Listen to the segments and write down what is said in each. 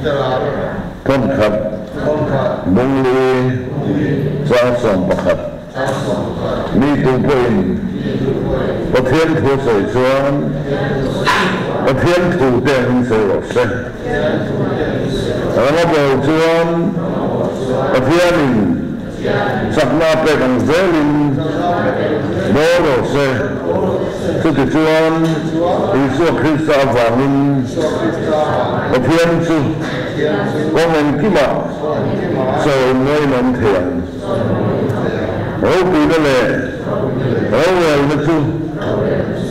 Thawnkhat, Bungli, Chang 11. Mi tu pawhin Pathian thu a sawi chuan Pathian thu te angin sawi rawh se. Ram a bawl chuan Pathianin chakna a pek ang zelin bawl rawh se. Chutichuan Isua Krista avangin Pathian chu kawng engkimah chawimawiin a awm thei ang. Ropuina leh rorelna chu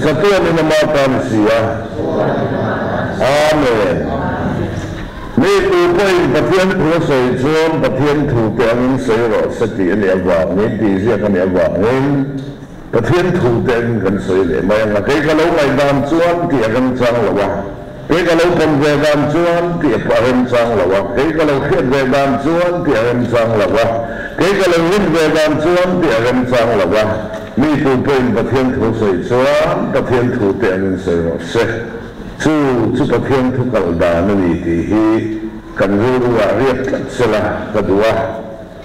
chatuanin ama ta ni si a. Amen. Mi tu pawhin Pathian thu a sawi chuan Pathian thu te angin sawi rawh se tih a nih avangin, tih ziak a nih avangin Pathian thu te angin kan sawi leh mai ang a. Kei ka lo ngaihdan chuan tih a remchang lo a, kei ka lo pawm ve dan chuan tih a remchang lo a, kei ka lo hriat ve dan chuan tih a remchang lo a, kei ka lo rin ve dan chuan tih a remchang lo a. Mi tu pawhin Pathian thu sawi chuan Pathian thu te angin sawi rawh se. Chu chu Pathian thu kal dan a ni tih hi kan rilru ah riak tlat sela ka duh a.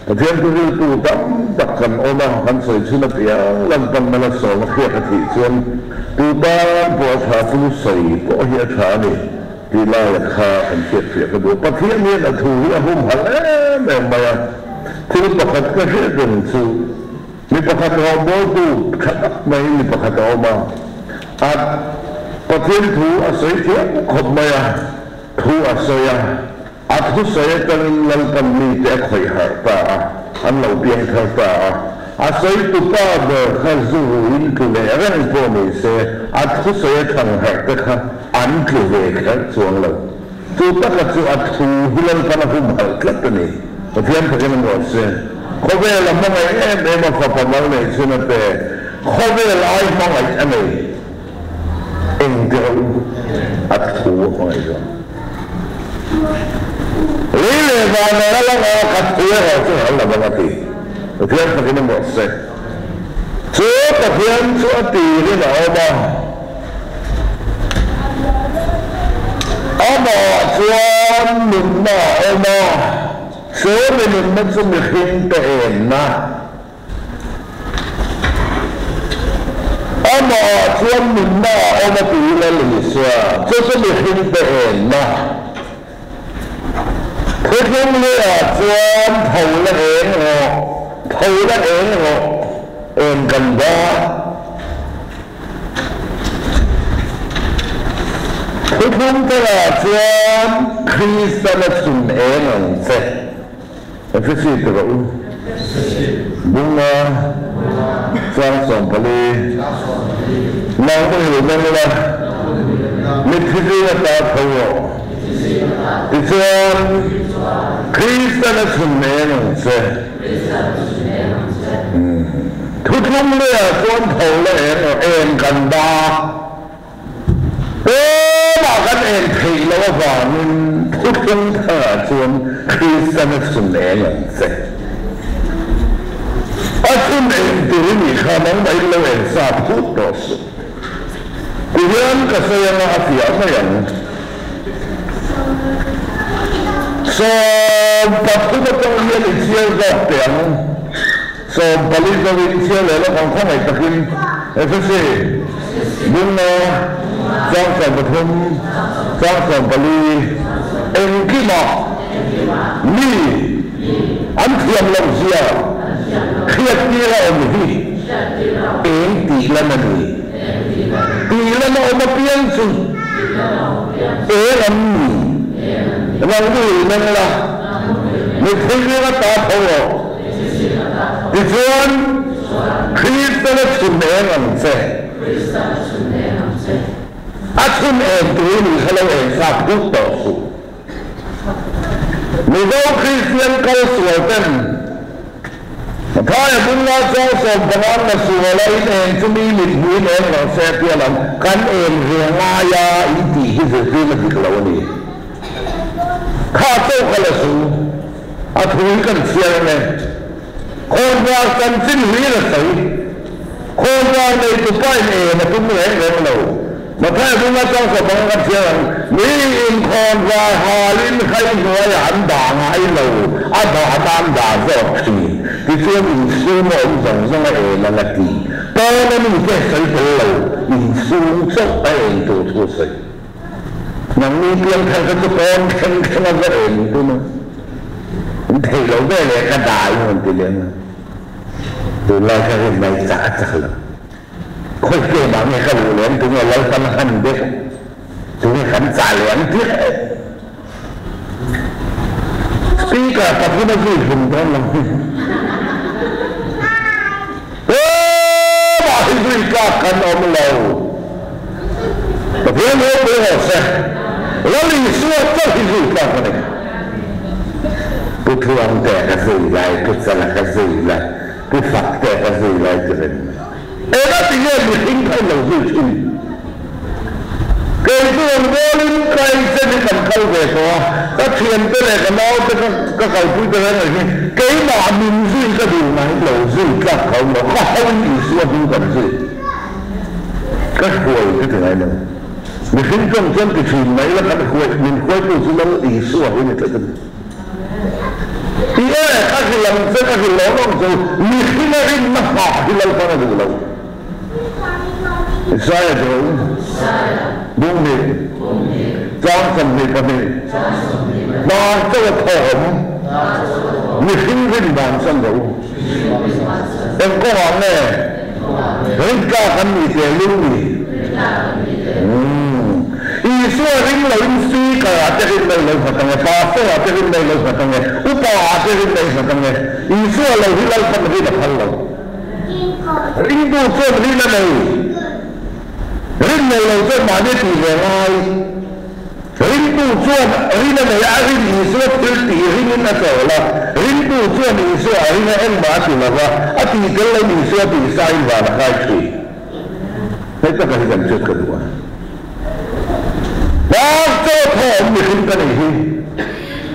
Pathian thu riltu tam tak kan awm a, kan sawi chhun apiang lan pan mala sawm a hriat a thih chuan tu tan pawh a tha chu sawi pawh hi a tha a ni tih laia kha kan hriatfiah ka duh a. Pathian hian a thu hi a humhalh em em mai a, thil pakhat ka hriat reng chu Mi pakhat rawngbawltu tha tak mai mi pakhat a awm a, a Pathian thu a sawi thiam khawp mai a, thu a sawi a, a thusawi atangin Lalpan mite a khawih harh ta a, an lo piang thar ta a, a sawitu pa ber kha zu ruin tlu leh reng pawh ni se, a thusawi a thang harh te kha an tlu ve kher chuang lo. Chu taka chu a thu hi Lalpan a humhalh tlat a ni. Pathian takin a nuam se. Khawvel a hmangaih em em a fapa mal neih chhun a pe. Khawvel ai hmangaih a nei. Eng te ho a thu a hmangaih zawk. Lei leh van a ral anga ka thu erawh chu ral lo ang a ti. Pathian takin a nuam se. Chu Pathian chu a tirin a awm a. Amah chuan nunna a awm a, chu mi nunna chu mihringte enna. Amah chuan nunna a awm a ti Lal Isua, chu chu mihringte enna. Thuthlung luiah chuan tho la eng rawh, tho la eng rawh, eng kan ba. Thuthlung terah chuan Kristan a chhun eng ang che. Efesi ti rawh u. Bunga chang 14. Nang u hi meng la, mitthi zinga ta tho rawh. Tichuan, Kristan a chhun eng ang che. Thuthlung leiah chuan tho la eng rawh, eng kan ba. Tumah kan eng theih loh avangin thuthlung tharah chuan Kristan a chhun eng ang che. A chhun eng tur i nih kha nangmah in lo eng sa phut tawh suh. Ti hian ka sawi anga a fiah mai ang. 13 atang hian i chhiar zawk teh ang. 14 zawin i chhiar leh lawk ang khawngaih takin Efesi Bunga chang 13 chang 14 engkimah mi an thiam loh zia hriattir a awm hi eng tih lan a ni. Tih lan a awm apiang chu eng an ni. Nang u i meng la, mitthi zinga ta tho rawh. Tichuan, Kristan a chhun eng ang che. A chhun eng tur i nih kha lo eng sa phut tawh suh. Mizo Kristian kal sual ten Thaia bunga chang 15 na suala in eng chu mi mit hmuhin eng rawh se tia lam kan eng ve ngai a in tih hi zirtir a dik lo a ni. Kha chaw kha la su, a thu hi kan chhiar ang e. Khawnvar chanchin hlir a sawi. Khawnvar nei tupa in eng a tum reng reng lo. Mathaia bunga chang sawpang kan chhiar ang, Miin khawnvar halin khai hnuaiah an dah ngai lo, a dah atan dah zawk thin. Tichuan inchhung a awm zawng zawng a en ang a ti. Pawn a mite sawi tel lo, inchhung chauh a en tur thu a sawi. Nangni piangthar kha chu pawn thleng thleng a va en tum a, in theih loh ve leh ka dah in rawn ti leh ang a, tunlai kha rinna i chah a chak lo. Khawi ke mah nge ka luh leh ang tunge Lalpan a han deuh, tunge kan chah leh ang tih reng. Speaker pathum a zui hlum dawn lo hi. Tumah hi zui tlak kan awm lo. Pathian ropui rawh se. Lal Isua chauh hi zui tlak a ni. Pu Thuangte ka zui lai, Pu Chala ka zui lai, Pu Fakte ka zui lai ti reng mai. Engati nge mihring kha in lo zui thin? Kei chu rawn bawlin ka eichen hi kan kal ve tawh a, ka thiante leh ka naute ka ka kalpui te reng reng hi keimah min zui ka duh ngai lo, zui tlak ka awm lo, ka hoin Isua hming kan zui. Ka hruai ka ti ngai lo. Mihring tawng chuan ti thin mai la kan hruai, min hruaitu chu Lal Isua hi ni tlat a ni. Ti e, ka hrilh ang che, ka hrilh lo ang chu, mihring a rinna nghah hi Lalpan a duh lo. Isaiah chu Bunghnih, Chang 22, Hnar chauh a thawm, mihring rin dan chuan ro. Eng kawngah nge rintlak an nih teh lul ni? Isua ring loin speaker ah te rin mai lo nghat ang e, pastor ah te rin mai lo nghat ang e, upa ah te rin mai nghat ang e. Isua lo hi Lalpan rin a phal lo. Ringtu chuan rin a nei. Rin nei lo chuan mahni a tih ve ngai. Ringtu chuan rin a nei a, a rin Isua thil tih ringin a chawl a. Ringtu chuan Isua a ring a, engmah a ti lo va, a tih tel loin Isua tih sain van a kai thin. Hei taka hi kan hriat ka duh a. Hmar chaw thaw awm mihring ka nih hi.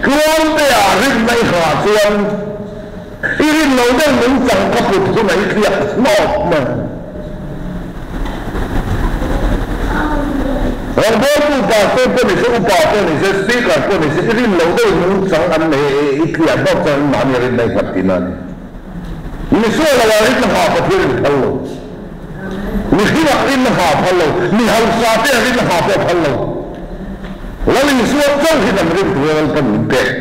Tluangtea rinna i nghah chuan i rin lo deuh nungchang ka put hunah i tliak hnawk mai. Rawngbawltu pastor pawh ni se, upa pawh ni se, speaker pawh ni se, i rin lo deuh nungchang an nei i tliah hnawk chuan anmahni a rinna i nghat tihna a ni. Misual lo ah rinna nghah Pathian in phal lo. Mihring ah rinna nghah phal lo. Mi hausa te ah rinna nghah pawh phal lo. Lal Isua chauh hi kan rin tur a Lalpan min pek.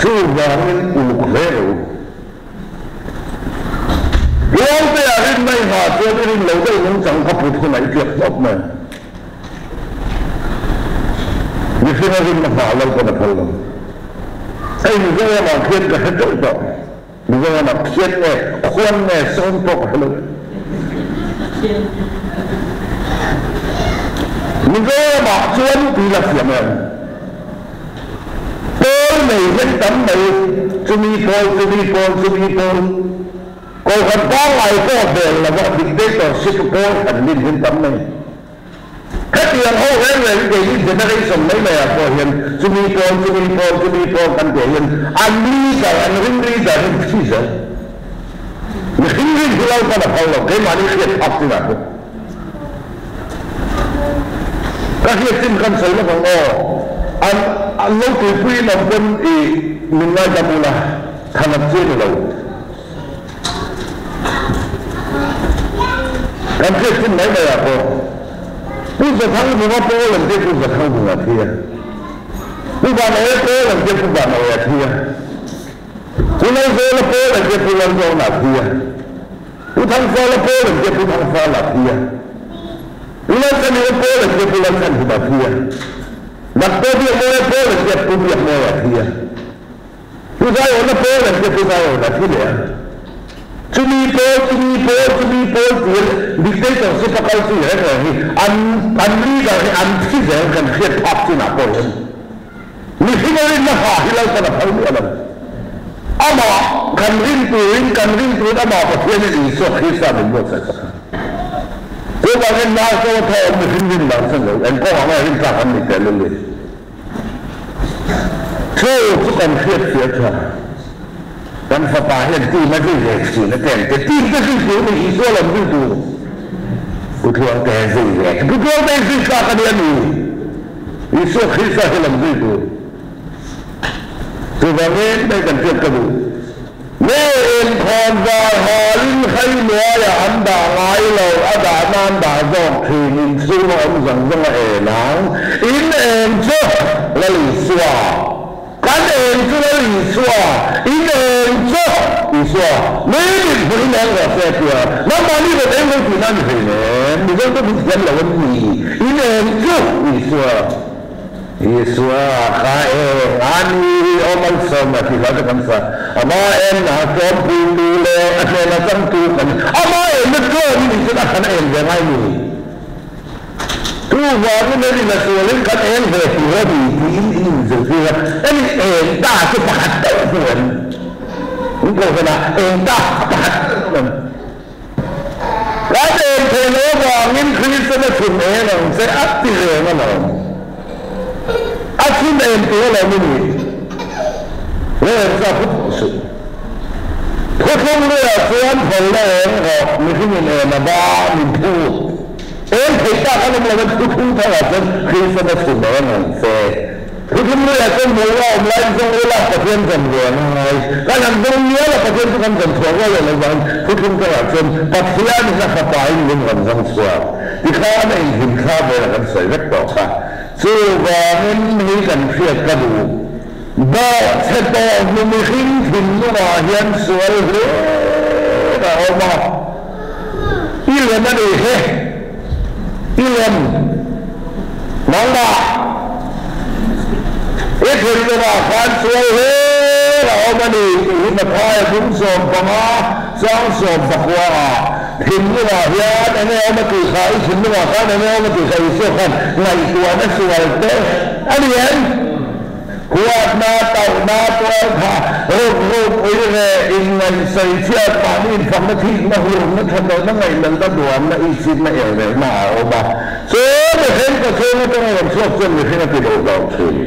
Chuvangin uluk hle rawh u. Rualte ah rinna i nghah chuan i rin lo deuh nungchang kha put hunah i tliak hlawp mai. Mihringa rinna nghah Lalpan a phal lo. Hei Mizoram ah khian ka hre teuh tawh. Mizoram ah khian nge khuan nge sawn pawh ka hre lo. Mizoram ah chuan tui la siam em? Pawl nei hian tam mai, chumi pawl, chumi pawl, chumi pawl. Kohhran pangngai pawh hmel lova dictatorship pawl hran rin hian tam mai. Hetiang ho reng reng hi keini generation mai mai ah pawh hian chumi pawl, chumi pawl, chumi pawl kan tih hian an leader, an ring leader hi thi zel. Mihring rin hi Lalpan a phal lo, keimahni hriat phak chinah pawh. Ka hriat chin kan sawi lawk ang aw. An an lo tuipui in awm pawn i min ngaidam ula, thanat chi a ni lo. Kan hriat chin mai mai ah pawh Pu Zathangvunga pawl an tia Pu Zathangvunga thi a, Pu Vanawia pawl an tia Pu Vanawia thi a, Pu Lalzawla pawl an tia Pu Lalzawna thi a. Pu Thangfala pawl an tia Pu Thangfala a thi a, Pu Lalchanhima pawl an tia Pu Lalchanhima a thi a, Doctor Biakmawia pawl an tia Pu Biakmawia a thi a, Pu Zaiawna pawl an tia Pu Zaiawna a thi leh a. Chumi pawl, chumi pawl, chumi pawl tia dictatorship a kal chi reng reng hi an an leader hi an thi zel kan hriat phak chinah pawh hian Mihring a rinna hna hi Lalpan a phal miah lo. Amah kan rin turin, kan rin turin amah Pathianin Isua Krista min buatsaih sak a. Chuvangin Marco a thaw awm mihring rin dan chuan lo eng kawngah nge rin tlak an nih teh lul i? Chu chu kan hriat fiah tha. Kan fapa hian team a zui ve thin a teng te, team te zui tur ni Isua lam zui tur. Pu Tluangte zui ve chu Pu Tluangte hi zui tlak a ni a ni. Isua Krista hi lam zui tur. Chuvangin hei kan hriat ka duh. Mi inkhawn var halin hrei hnuaiah an dah ngai lo, a dahna an dah zawk thin, inchhung a awm zawng zawng a en ang. In eng chu Lal Isua. Kan eng chu Lal Isua, in eng chu Isua. Mi mit hmuh in eng rawh se a ti a, nangmahni rawn eng lo tihna a ni hlei nem, Mizo te min thiam lo an ni, in eng chu Isua. Isua kha eng a ni aw malsawmna tih hla te kan sa, amah enna tlawmpuitu leh a hnena changtu kan ni, amah enna tlawm i nih chuan a hran a en ve ngai ni. Chuvangin hemi na sualin kan eng ve tur a ni tiin in inzirtir a, hemi eng ta chu pakhat deuh hmu em? In kohhranah eng ta pakhat deuh hmu em? Kan eng thei lo avangin Kristian a chhun eng ang che a ti reng alawm. A chhun eng tur alawm i nih. Reng chu a phu tawh suh. Thuthlung luiah chuan phal la eng rawh, mihringin en a ba min phut. Eng theih tak an awm lo a, thuthlung tharah chuan Kristian a chhun eng ang che. Thuthlung luiah chuan hmuh a awm laiin zawng ula Pathian zawn ve a ngai. Kan han zawng mial a, Pathian chu kan zawn chhuah rual leh lo vangin thuthlung tharah chuan Pathianin a fapain min rawn zawng chhuak. Tikhan a inhlimthla velah kan sawi vek tawh kha. Chuvangin hei kan hriat ka duh. Bawhchhe tawh hnu mihring thinlungah hian sual hle a awm a, i lem a nih hi, i lem nangmah i thinlungah khan sual hle a awm a ni tih hi Mathaia bung 15 chang 19 ah thinlungah hian eng nge awm a tih kha, i thinlungah khan eng nge awm a tih kha Isua khan ngaihtuahna sual te a ni em? Huatna, tauhna, tualtha, ruk ruk, ui reh, inngaihsawi chhiat, mahni infakna, thikna, hurna, thatlohna, ngaihmelhna, duamna, ihchitna, errehna a awm a. Chu mihring ka chhung atanga rawn chhuak chuan mihring a ti lo hlauh thin.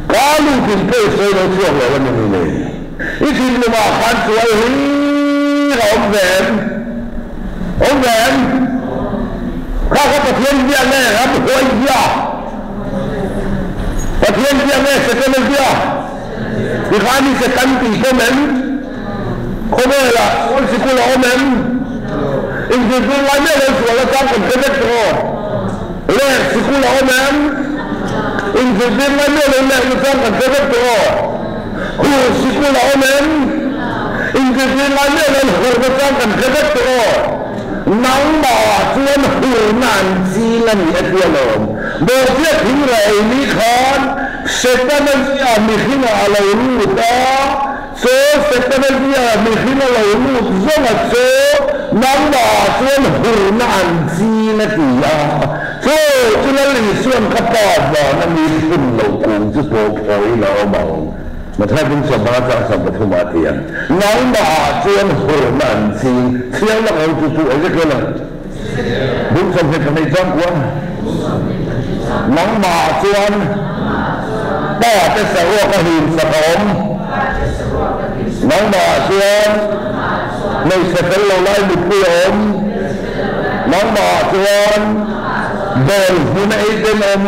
Ka lutin pawh i sawi lo chhuak lo a ni ni nei. I thinlungah khan sual hlir a awm ve em? Awm ve em? Kha kha Pathian bia nge ramhuai bia? Pathian bia nge Setana bia? Tikhan i Setan tih pawm em? Khawvelah sual sikul a awm em? Inzirtir ngai miah lo sual atang kan hre vek tawh aw. Leh sikul a awm em? Inzirtir ngai miah lo leh nachang kan hre vek tawh aw. Hur sikul a awm em? Inzirtir ngai miah lo hur nachang kan hre vek tawh aw. Nangmah chuan hurna an ching a nih a ti alawm. Bawhchia thing rah ei ni khan Setana zia mihringah a lo lut a, chaw Setana zia mihring a lo lut zawng a chaw nangmah chuan hurna an ching a ti a. Chaw chu Lal Isuan ka Pa vana mi phun lo kung chu pawh phawiin a awm ang. Mathai bung 15 chang 33 ah ti ang. Nangmah ah chuan hurna an ching chhiar lak lo chu chu Ezekiel a bung 22 chang kuan. Nangmah ah chuan pa te saruak a hlim sak a awm. Nangmah ah chuan hmeichhe fel lo lai mutpui a awm. Nangmah ah chuan bawlhmun a ei ten awm.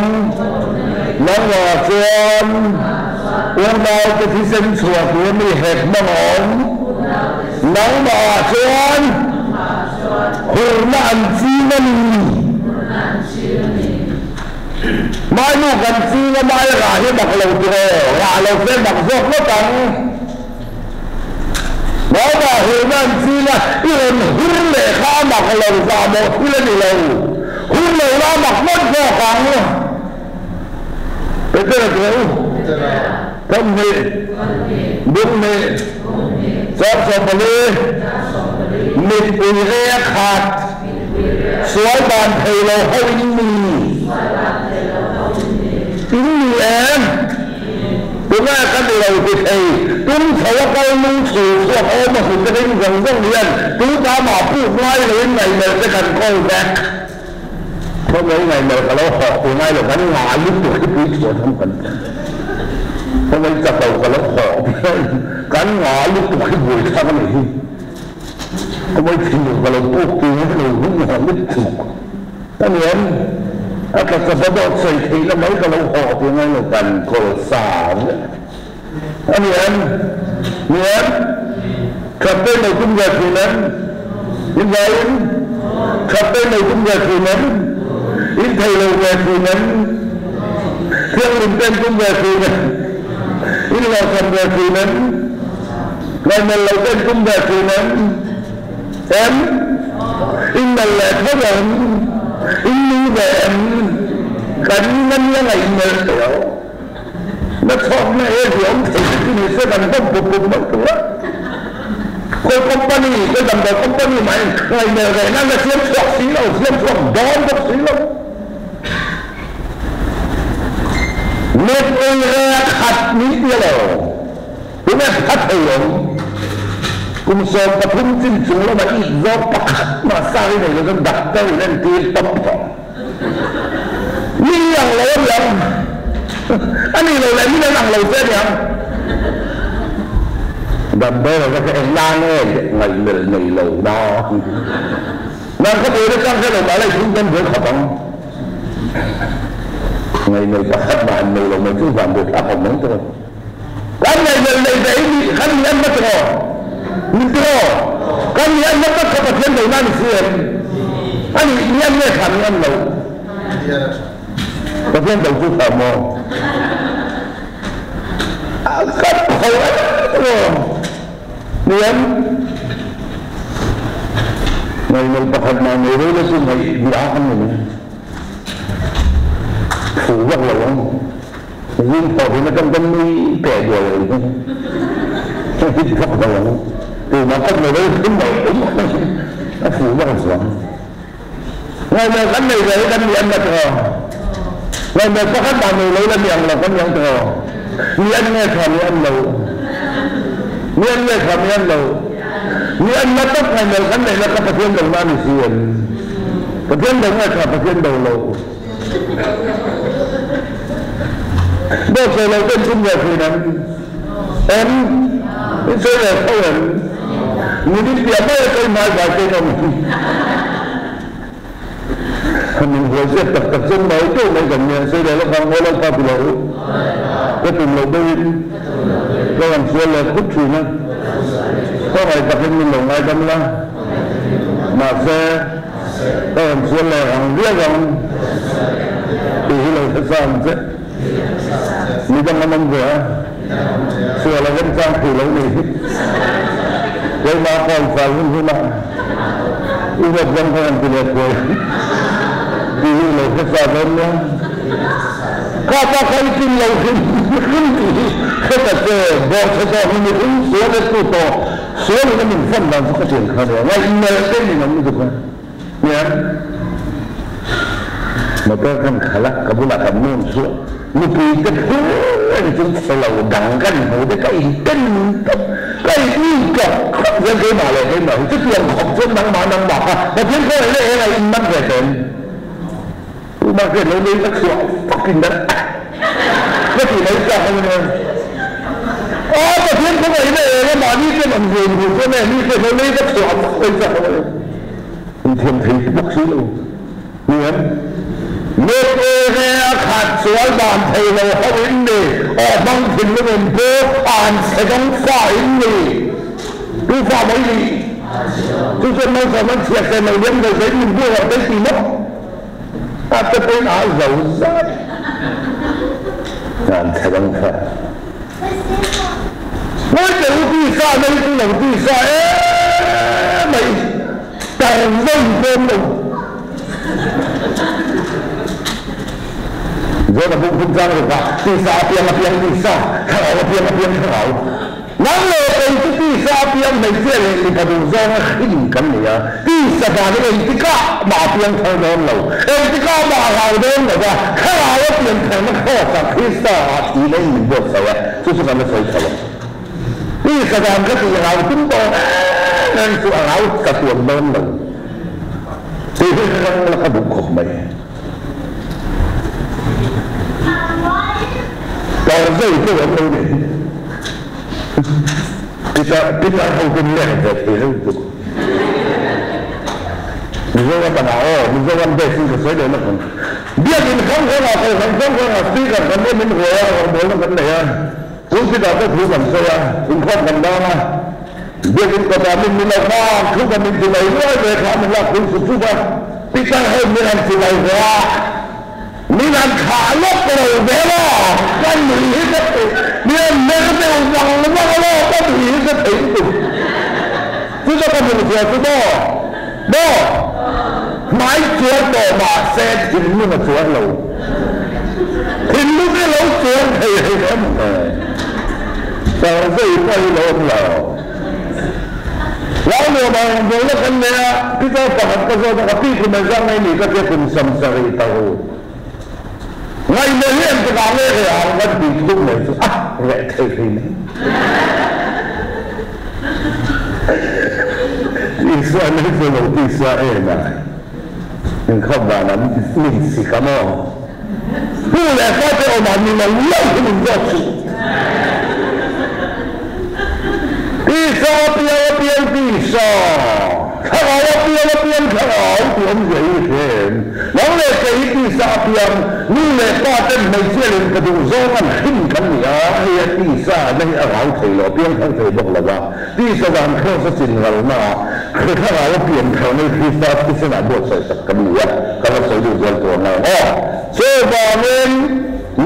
Nangmah ah chuan Unaute thisen chhuah tur mi hek hmang a awm. Nangmah ah chuan hurna an ching a ni. Mainu kan ching a mai rah hi mak lo tur aw, rah lo se mak zawk ngawt ang. Nangmah hurna an ching a, i rawn hur leh kha a mak lo zahmawh thil a ni lo. Hur lo la a mak ngawt zawk ang. Petera chu 2, 2, chang 14, mipui rei a khat, sual ban thei lo ho in ni, in ni em? Tunge ka ni lo ti thei, tum chho a kal lung chhul chhuak awm a hmu te ring zawng zawng hian tu ta mah puk ngai loin ngaihmelh te kan call back. Khaw mai ngai mai ka lo hawh pui ngai lo, kan ngah lutuk hi pui chhuah tham kan ti. Khaw mai chak lo ka lo hawh pui ngai lo, kan ngah lutuk hi buai thlak a nih hi. Khaw mai thinur ka lo puk pui ngai lo, hun hawh lutuk. A ni em? A tla chapa dawt sawi theihna mai ka lo hawh tih ngai lo kan kawl sa vek. A ni em? Ni em? That te nei tum ve thin em? In vaiin that te nei tum ve thin em? In thei lo ve thin em? Thianghlim ten tum ve thin em? In hlawhchham ve thin em? Ngaihmelh lo ten tum ve thin em? Em? In melh leh tho em? In nui ve em? Kan nan la ngaihmelh teh aw. Na chhawkna e hi awm thei te chu ni se kan bawm pup pup mai tur a. Khawi company, khawi damdawi company mah in ngaihmelh reh nan la siam chhuak si lo, siam chhuak dawn bawk si lo. Net ei reh a khat min ti a lo. Tunge pha thei awm? Kum 13 chin chung lamah ik zawk pakhat mah sang i nei lo chuan doctor in entir tawp tawh. Mi i ang lo a niang. A nih loh leh min an ang lo che a niang. Damdawi ka kha eng nan nge ngaihmelh nei lo na. Nang kha buaina chang hre lo mah la i chhungten buai khawp ang. Ngaihmelh pakhat mah an nei lo mai chu van buai thlak awm mai tawh. Kan ngaihmelh nei ve hi mi kan ni an la ti maw? Min ti maw? Kan ni an la tak kha Pathian do na ni si em? A nih ni an nge tha ni an lo? Pathian do chu tha maw? A kan tho em maw? Ni em? Ngaihmelh pakhat mah nei rei la chu ngaih biak an ni mai. Phu vak lo ang. Zing thawh hi na kan kan nui peh duai lo hi. Ka hit vak lo ang. Tumah kan nei lo hrim lo awm a fu vak chuang. Ngaihmel kan nei ve hi kan ni an la tawh. Ngaihmel pakhat mah nei lo la ni ang lo kan ni ang tawh. Ni an nge tha ni an lo. Ni an nge tha ni an lo. Ni an la tak ngaihmel kan neih na kha Pathian do na ni si em. Pathian do nge tha Pathian do lo. Dawt sawi lo ten tum ve thin em? Em? In sawi ve tho em? Mi din piah mai a sawi hmai vai te in awm em? Min huai ziak tak tak chuan mai teuh mai kan nia, sawi leh lawk ang aw lo pa ti lo ka tum loh deuhin ka rawn sual leh khut thin a, khawngaih takin min lo ngaidam la, mahse, Ka rawn sual leh ang viau ang tih hi lo hre sa ang che. Midang an awm ve a, sual a remchang thei lo ni hi. Keimah ka awm fal hun hunah i huat zawng ka rawn ti leh thuai ang tih hi lo hre sa dawn nia. Kha pa kha i tlin lo hrim hrim tih hi hre ta che, bawhchhe tawh hi mihring sual e tu tawh. Sual in a min fan dan chu ka tiang kha nia, ngaihmelh te min awm lutuk a nia. Motor kan khalh a, ka bulah kan nu an chhuah, nupui te phur reng chung chhe lo dang kan hmu te ka inten tawp, ka in tawp khawp zel keimah leh keimah hi chutiang khawp chuan nangmah nangmah kha Pathian khawngaih leh eng a in man ve ten. Tuna hriat lo lei ka chhuah fak in a ka ti mai chak a nia. Aw Pathian khawngaih na eng a mahni ten awm ve hmuh chuan e mi hriat lo lei ka chhuah fak mai chak a nia. Inthiam thei ti bawk si lo nia. Met e nge a khat sual dan thei lo ho in ni aw hmang thinlung in pu an chhe dawng fa in ni tu fa mai ni chu chuan nausawm an chhiat ve lo liam ve zai min buai ho te ti maw. A te pawhin a zo zai dan che dang kha. Ngawi teh u tisa nei chu lo tisa emai tar zai pawm lo. Zawna bung phun chang ruk ah tisa a piang a piang tisa, thlarau a piang a piang thlarau. Nang leh kei chu tisa apiang hmeichhia leh mipa duh zawnga hrin kan ni a, tisa dan hi engtikah mah a piang thar dawn lo, engtikah mah a hlau dawn lo va, thlarau a pian tharna Kraws-ah Krista ah thihna in min buatsaih a, chu chu kan la sawi chho ang. Tisa dan ka tih hlau tum tawh reng reng chu a hlau ka tuam dawn lo tih hi rang la ka duh khawp mai. Tarzai pawh an lo nei. Pitar pitar ho ten leng ve thei reuh tuk. Mizoram ah aw, Mizoram base in ka sawi leh lawk ang. Biakin hrang hrangah kohhran hrang hrangah speaker kan awm in ruai a, rawngbawlna kan nei a, pulpit ah pawh thu kan sawi a, inkhawm kan dang a, biakin kawtah min min lo nghak thup a, min ti mai ruai ve kha min lak pui sup sup a, pitar ho min han ti mai ve a. Min han thlah lawk lo ve maw? Ka nui hi ka theih, min han mer deuh vang vang a maw? Ka nui hi ka theih lutuk. Chuta ka hmuh chhuah chu maw? Maw? Hmai chuar tawh mah se thinlung a chuar lo. Thinlung hi lo chuar thei rih em le? Sarvei pawh hi lo awm lo. Lau nuam ah rawngbawlna kan nei a, Peter pakhat ka zawt a, ka pi kum engzah nge ni ka tia kum 70 ta ru. Ngaihmawh hi engtik ah nge reh ang kan ti thuk mai chu a reh thei hlei mai. Isua nei chu lo tisa em a, inkhawp dan an min sik a maw? Pu leh pa te awm ah ni lo lo hi min zawt suh. Tisa a piang a piang tisa, thlarau a piang a piang thlarau tih awmzia hi i hre em? Nang leh kei hi tisa a piang, nu leh pa ten hmeichhia leh mipa duh zawng an hrim kan ni a, hei a tisa na hi a rau thei lo, a piang thar thei bawk lo va, tisa dan Kraws a chin ralna ah Kri thlarau a pian thar mai Krista thisen ah buatsaih sak kan ni a, ka la sawi duh zel tur ang aw. Chuvangin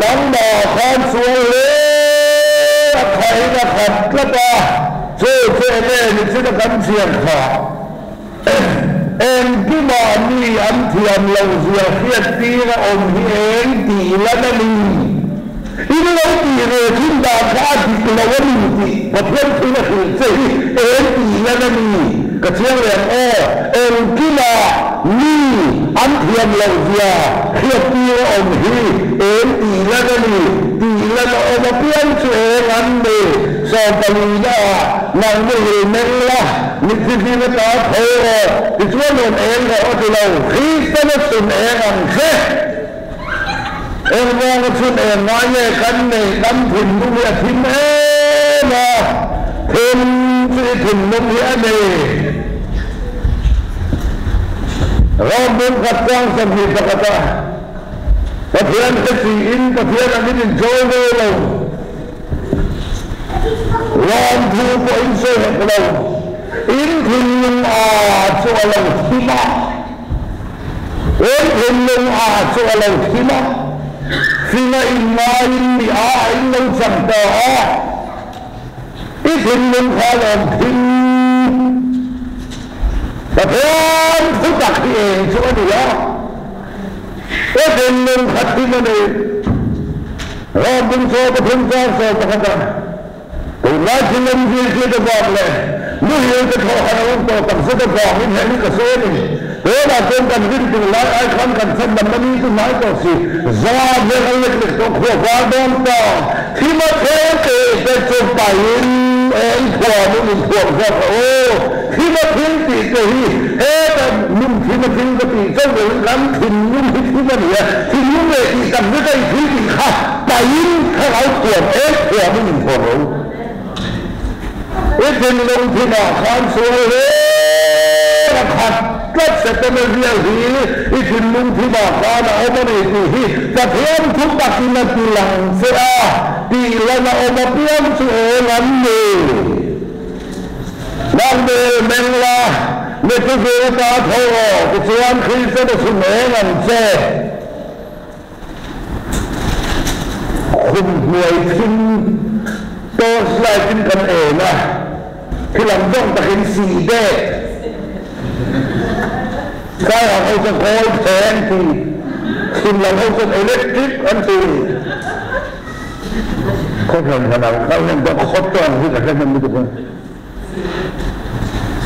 nangmah khan sual hle a khain a khat tlat a, chu chu enge ni chin a kan chhiar kha? Engkimah mi an thiam loh zia hriat tir a awm hi eng tih lan a ni? In lo tih ve thin dan kha a dik lo a ni tih Pathian thil a hrilh che hi eng tih lan a ni? Ka chiang leh ang aw, engkimah mi an thiam loh zia hriat tir a awm hi eng tih lan a ni? Tih lan a awm apiang chu eng an ni? Sawmpalina ah nang muhil meng la, mitthi hlim ata tho rawh, tichuan rawn eng rawh a ti lo, Kristian a chhun eng ang che. Engvanga chhun eng ngai nge kan neih kan thinlung hi a thim em a, thim chu i thinlung hi a nei. Ram bungkhat chang 21 a Pathian hre siin Pathian angin inchawi ve lo. Lawmthu pawh in sawi hek lo. In thinlung a chu a lo thim a. In thinlung a chu a lo thim a. Finga in ngaiin mi a a in lo chang ta a. I thinlung kha a lawm thim. Pathian thu tak hi eng chu a ni a. I thinlung kha thim a ni. Ram bung chaw pathum chang 11 a tunlai thil awm zir zir avang leh muhil te thawh han a awm tawh tak zet avangin heng hi ka sawi a ni. Tunah chuan kan rin tur lai ai khan kan chhan damna ni chu hnai tawh si. Zan hian an lek lek tawh khua var dawn ta. Thim a thel teh te chu pahin eng thuam in inthuam zawk a aw. Thim a thil tih te hi heta nun thim a thil ka tih chauh loin kan thinlung hi thim a ni a, thinlung leh tih tak zeta i thil tih kha pahin thlarau thuam eng thuam in inthuam lo. I thinlung thimah khan sual hle a khat tlat Setana zia hi i thinlung thimah khan a awm a ni tih hi Pathian thu takin a ti lang che a, tih lan a awm apiang chu eng an ni. Nangmel meng la, mitthi zir ta tho rawh, tichuan Krista chu meng ang che. Khum hnuai thim torch light in kan en a, thil ang zawng takin sih dek. Sai ang ho chuan kawl theng ti, chhim lam ho chuan electric an ti. Khawhran hran ang kal hian dawt khawt tawng hi ka hre hnem lutuk a,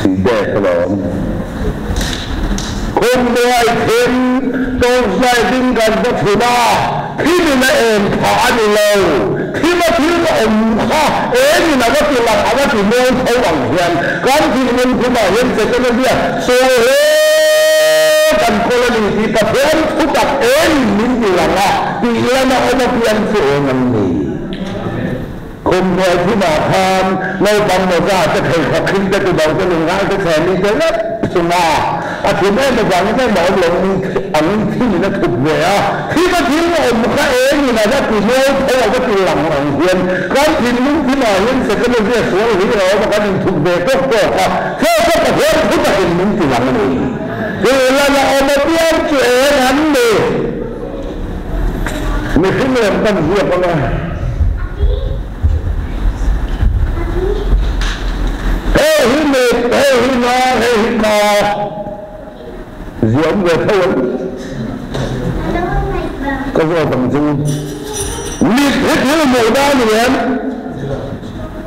sih dek alawm. Khum hnuai thim torch light in kan va chhun a, thim in a em phah a ni lo, thim a thil awm kha eng in a va ti lang a va ti mawi tho ang hian kan thinlung khumah hian Setana zia sawi hle kan kawl a ni tih Pathian thu tak eng in min ti lang a, tih lama awm apiang chu eng an ni. Khum hnuai thimah khan naupang mawza te pheikhawk hring te tubo te lungngai te chhe mi te vek chung a. A thim em avangin engmah awm lo angin thimin a thup ve a. Thima thil awm kha engin a va ti mawi tho a va ti lang ang hian kan thinlung thimah hian Setana zia sual hi a awm a, kan inthup ve tawk tawk a, chaw chu Pathian thu takin min ti lang a ni. Tihlan a awm apiang chu eng an ni? Mihring lem kan ziak ang a. Hei hi mit, hei hi na, hei hi ka. Ziam ve tho ang. Ka zawt ang chu. Mit hi thil hmuhna a ni em?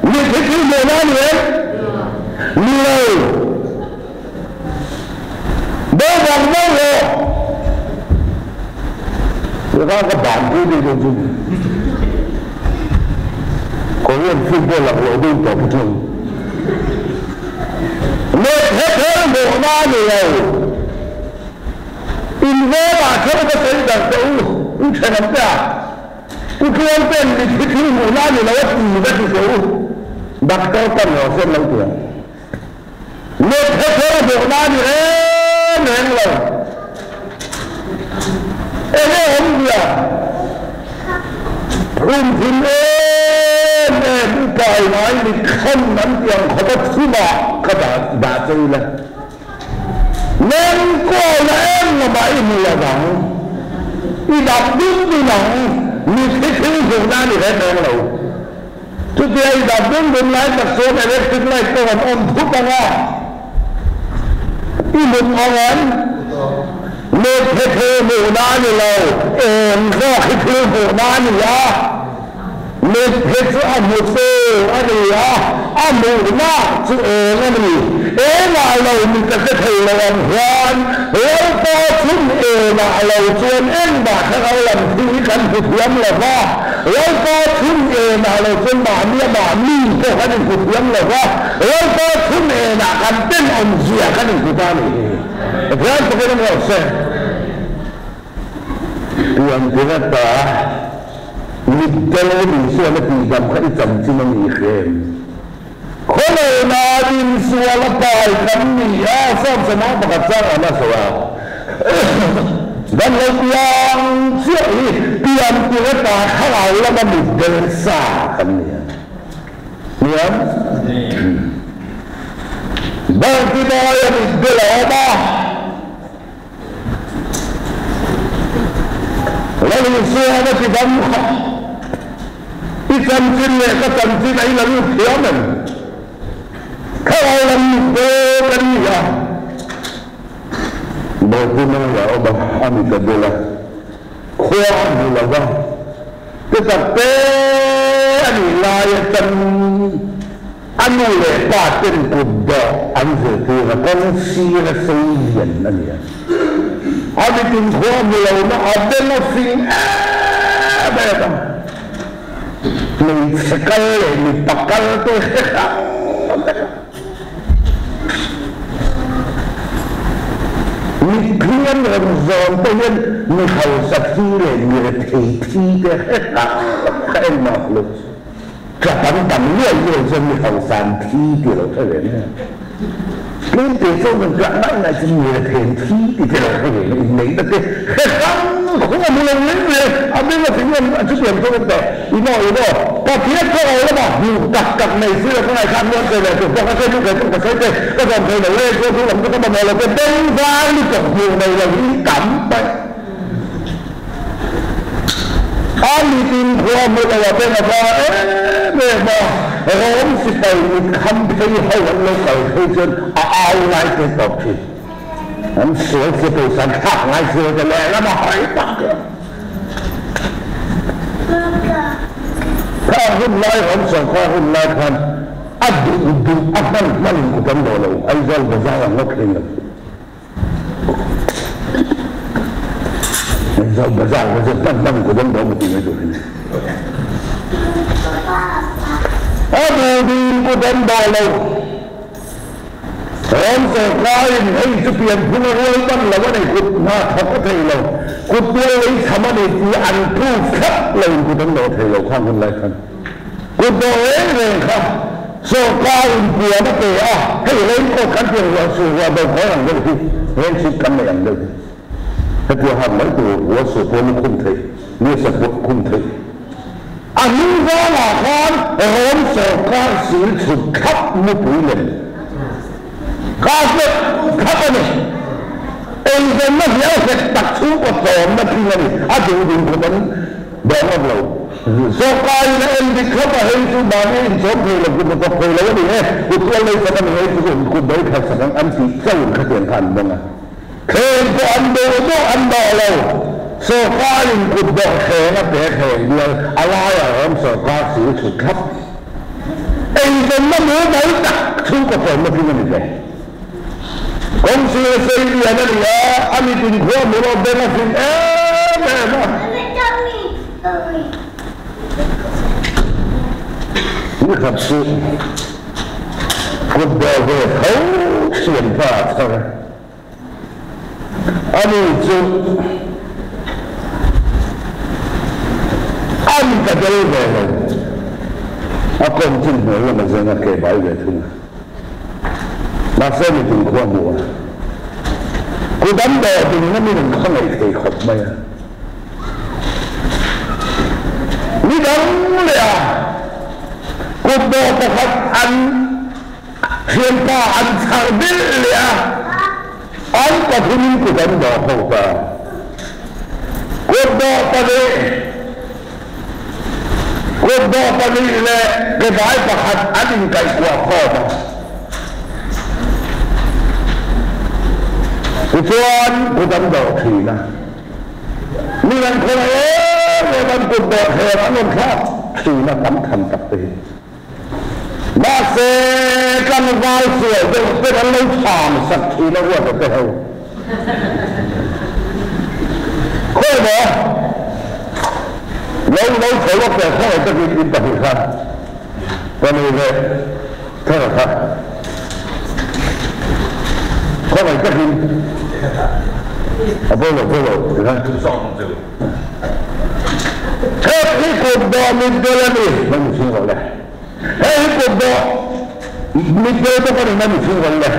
Mit hi thil hmuhna a ni em? Ni lo. Bo vang bo rawh. Tuna ka ban pui deuh deuh chu Korean football laklawh deuh tawh pawh thung. Let het her mawhna a ni lo. In vengah theuh ka sawi darh tawh u, u thenawm te ah. U Tluang ten mitthi thil hmuhna a ni lo a ti va ti teh u. Doctor pan rawh se an lo ti ang. Let het her mawhna a ni reng reng lo. Enge awmzia? Phum thim em em upai ngai mi khan an ti ang khawp a chhumah ka dah dah che ila. Neng kuala em lamah i hmu lo vang, i dap dun dun ang, mi thi thil hmuhna a ni reng reng lo. Chutia i dap dun dun lai tak chuan electric light pawh an on thut ang a, i mut ang em? Met he thil hmuhna a ni lo, eng zawk hi thil hmuhna a ni a, met he chu a hmu tu a ni a, a hmuhna chu eng a ni. Engah lo mit a hre thei lo ang hian Lalpa chhun enah lo chuan engmah thlarau lam thil hi kan hmu thiam lo va, Lalpa chhun enah lo chuan mahnia mahni pawh kan inhmu thiam lo va, Lalpa chhun enah kan tenawmzia kan inhmu ta a nih hi. Pathian takin a ngawt se. Pian tirata mitdel Isuan a tihdam kha i chanchin a ni hrem. Khawlena dinsual a pai kan ni a, sawmsama pakhat chang an a sawi a. Dan lo piang chiah hi pian tirata thlarau lama mitdel sa kan ni a. Niam? Bartimaia mitdel a awm a. Lal Isuan a ti dam kha, I chanchin leh ka chanchin a ila lut thiam em? Thlarau lam mitdel kan ni a. Bartimaia a awm a, a mit a del a, khua a hmu lo va. Te tak te a nih lai atang a nu leh pa ten kut dawh an zirtir a, kawng sir a sei lian a ni a. A mitin khua hmu lo na a beng a fing em em a. Hmeichhe kal leh mipa kal te hre hrang vek a. Mitthi an rawn zawn te hian mi hausa thi leh mi rethei thi te hre tak kha engmah lo tap an tam luai luai chuan mi hausa an thi tih lo hre ve mai a. Tlem te chuan rawn tah ngai ngai chu mi rethei an thi tih te lo hre ve mai inneihna te hre hrang khawng a hmu lo reng reng a beng a fing a chutiang chuan an teh. I maw, i maw, Pathian chu a lama hmuh tak tak nei si lo ka ngaihthak nuam thei leh tur pawh ka sawi thei ka sawi thei, ka zawm thei lo e, chuan chu lam chu ka mamawh lo te beng var lutuk hmuh nei lo hi tam mai. A mitin khua hmu lo a beng a var em em a, Rom sipai mit kham phei ho an lo kal phei chuan a au ngai te tawp thin. An sual sipai san thlak ngai si lo te lehlam a hawi tak a. Kha hun lai awm sawrkar hun lai khan a duh duh a hman hman in kut an dawh lo, Aizawl bazar an ngawt hlei lo. Aizawl bazar kha chu hman hman in kut an dawh maw tih mai tur hi ni. A duh duh in kut an dawh lo. Ram sawrkarin hei chu pianphung a rual ban lo a nei, kut hna thawk a thei lo, kut tual lei cham a nei tih an proof thlap lo in kut an dawh thei lo khang hun lai khan. Kut dawh reng reng kha. Sawrkarin puan a pe a, hei raincoat kan tih ang ruah sur ruah do khawi ang deuh hi, rain suit kan nei ang deuh hi. Hetiang hak mai tur ruah sur pawh lukhum theih, nisa pawh khum theih. A hnung zangah khan Rom sawrkar sil chhut thlap mupui lem carpet thlap a ni. Eizawnna hliau hlek tak chhungkaw tlawmna thing a ni. A duh ding khawp an dawng ngam lo. Sawrkarin a en dik thlap a, hei chu mahni inchawm thei lo, kut hnathawk thei lo a ni e, kut tual lei sak a ni, hei chu kut bei khat sak ang an tih chauhin khatiang kha an dawng a. Thleng pawh an duh duh an dawh lo. Sawrkarin kut dawh thleng a pe thleng bial a laiah awm sawrkar sil chhut thlap. Eizawnna mumal tak chhungkaw tlawmna tling a ni ve. Kawngsir sei lian a ni a, a mitin khua hmu rawh beng a hlim em em a. Ni khat chu kut dawh ve tho thian pa a chhar a. Ani chu an ka tel ve lo, a kawm chin hmel lam a zeng a ke bai ve thung a. Mahse mitin khua hmuh a, kut an dawh ding na min an khawngaih thei khawp mai a. Ni dang leh a kut dawh pakhat an Thianpa an chhar belh leh a, an pathumin kut an dawh ho ta. Kut dawh pahnih, kut dawh pahnih leh kebai pakhat an inkaihkuah khawm a. Tichuan kut an dawh thin a. Mi an khawngaih em em an kut dawh thleng an rawn thlak thin a, tam tham tak te hi. Mahse, tlangval sual deuh te kan lo chham sak thin a ruat a te ho. Khawi maw? Lo lo chho lawk teh khawi takin in pahnih khan ka nei leh thar kha. Khawngaih takin a pawi lo pawi lo tikhan. Hei hi kut dawh mitdel a ni, na mi chhing rawh le. Hei hi kut dawh mitdel bawk a ni, na mi chhing rawh le.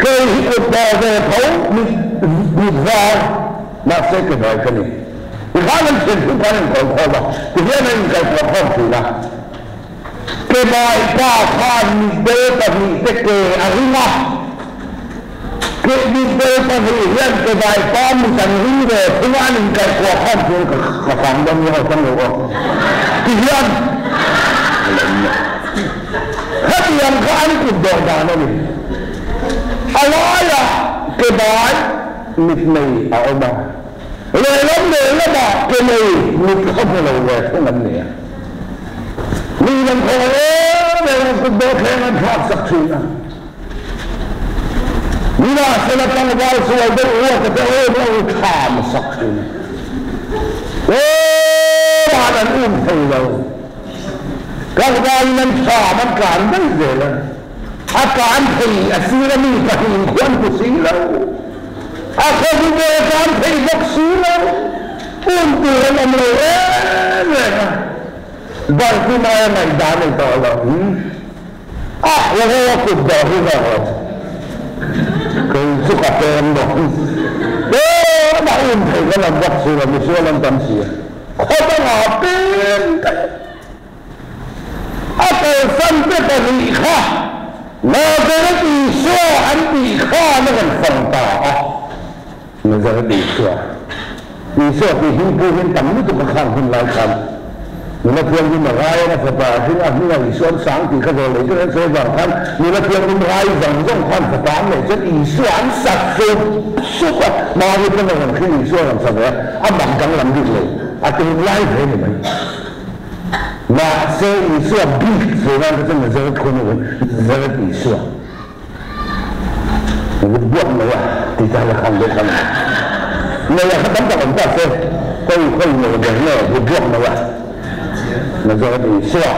Kei hi kut dawh ve tho mit mit var, mahse ke hnuai ka ni. Tikhan an thian thung khan a inkawl khawm a, tihian a inkalkuah khawm thin a. Ke Bawipa khan mitdel pahnihte ke a ring a. Ke mitdel pahnih hian ke Bawipa mit an ring ve thung a, an inkaihkuah khan chuan ka ka kang dawn nia aw chang lo aw ti hian a lo nia. Khatiang kha an kut dawh dan a ni. A laiah ke bai mit nei a awm a, lehlam lehlamah ke nei mit kha hmu lo ve thung an ni a. Mi lam khaw em em a kut dawh thleng an thlak sak thin a. Nimahsela tlangval sual deuh ruata te awm lo thlam sak thin a. Tumah an um thei lo. Tlangval in an thlam an tlan daih zel a. A tlan thei a sira mi pahnih khu an hmu si lo. A khawvu ve tlan thei bawk si lo. Um tur an awm lo em em a. Bartimaia ngaihdan a ni tawh lo. A hlawh a kut dawh hi zawk lo. Kei chu ka pem dawn. Tumah um thei kan awm bawk si lo, misual an tam si a. Khaw dangah pem daih. A kalsan te pahnih kha Nazareth Isua an tih khan a rawn fang ta a. Nazareth Isua, Isua tih hming pu hian tam lutuk a khang hun lai khan nula thianghlim a rai a, a fapa a hring a, a hmingah Isua an sang tih kha zawh leh chu an sawi avang khan nula thianghlim rai zawng zawng khan fapa an neih chuan Isua an sa sup sup a, Mari pawn a rawn hring Isua a rawn sa ve a, a mak danglam bik lo, a tunlai ve ni mai. Mahse Isua bik sawi nan kha chuan Nazareth khua nu Nazareth Isua vut buak mai a ti ta la khan deuh khan nei a kha tam tak awm ta se khawi khawi nei ber nge vut buak mai a Nazareth Isua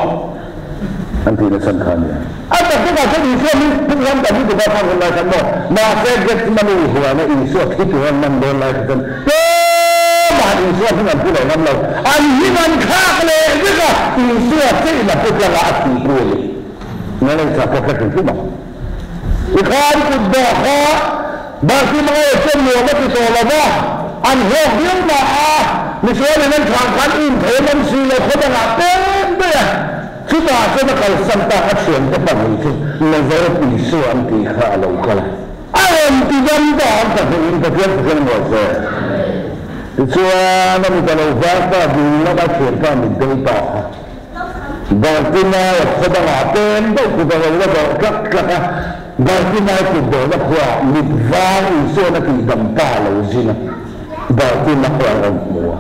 an tih na chhan kha a nia. A tak takah chuan Isua min phun ram tak lutuk a khan hun lai khan maw mahse Gethsemane huana Isua thi tur an man dawn lai kha chuan tumah Isua hming an pu leh ngam lo. An hming an thlak leh vek a, Isua chein a pu tlangah a thih pu a ni. Na lei cha pawh ka hrilh hrim ang. Tikhan kut dawh kha Bartimaia chuan nuam a ti tawh lo va, an hlawk viau mah a, misualin an thlah khan um thei an awm si lo, khaw dangah peng daih a, chutah chuan a kalsan tak a thiante pahnih chu Nazareth Isua an tih kha a lo kal a, a rawn ti dam ta an pahnihin Pathian Pathian ruah se. Tichuan a mit a lo var ta, ding lama thianpa mit deuh ta kha. Bartimai khaw dangah peng deuh kut a lo la dawh tlak tlak a, Bartimai kut dawhna khuaah mit var Isuan a tihdam pa a lo zin a, Bartimai a rawn hmu a.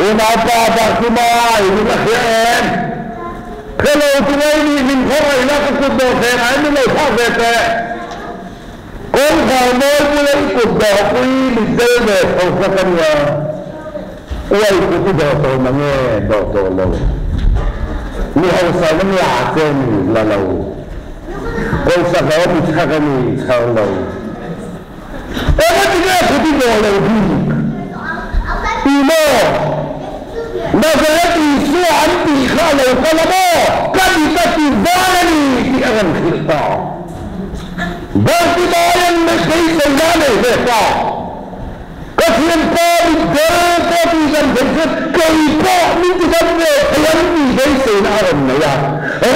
Unaupa Bartimai, min la hria em? Hre lo tu ngei nih min khawngaih la ka kut dawh thleng ah min lo thlak ve teh. Kawngkhar mawi bula i kut dawhpui mit del ve tho kha ka nia. Uai kut i dawh tawh na nge dawh tawh lo? Mi hausa in la che ni la lo. Pawisa ka awm i chhak a ni chhar lo. Engati nge kut i dawh lo bik? Ti maw? Nazareth Isua an tih kha a lo kal a maw? Ka mit a ti var a ni tih a rawn hrilh ta. Bartimaian beiseina a nei ve ta. Ka thianpa mit ber pawh tih dam thei chuan kei pawh min ti dam ve thei ang tih beiseina a rawn nei a.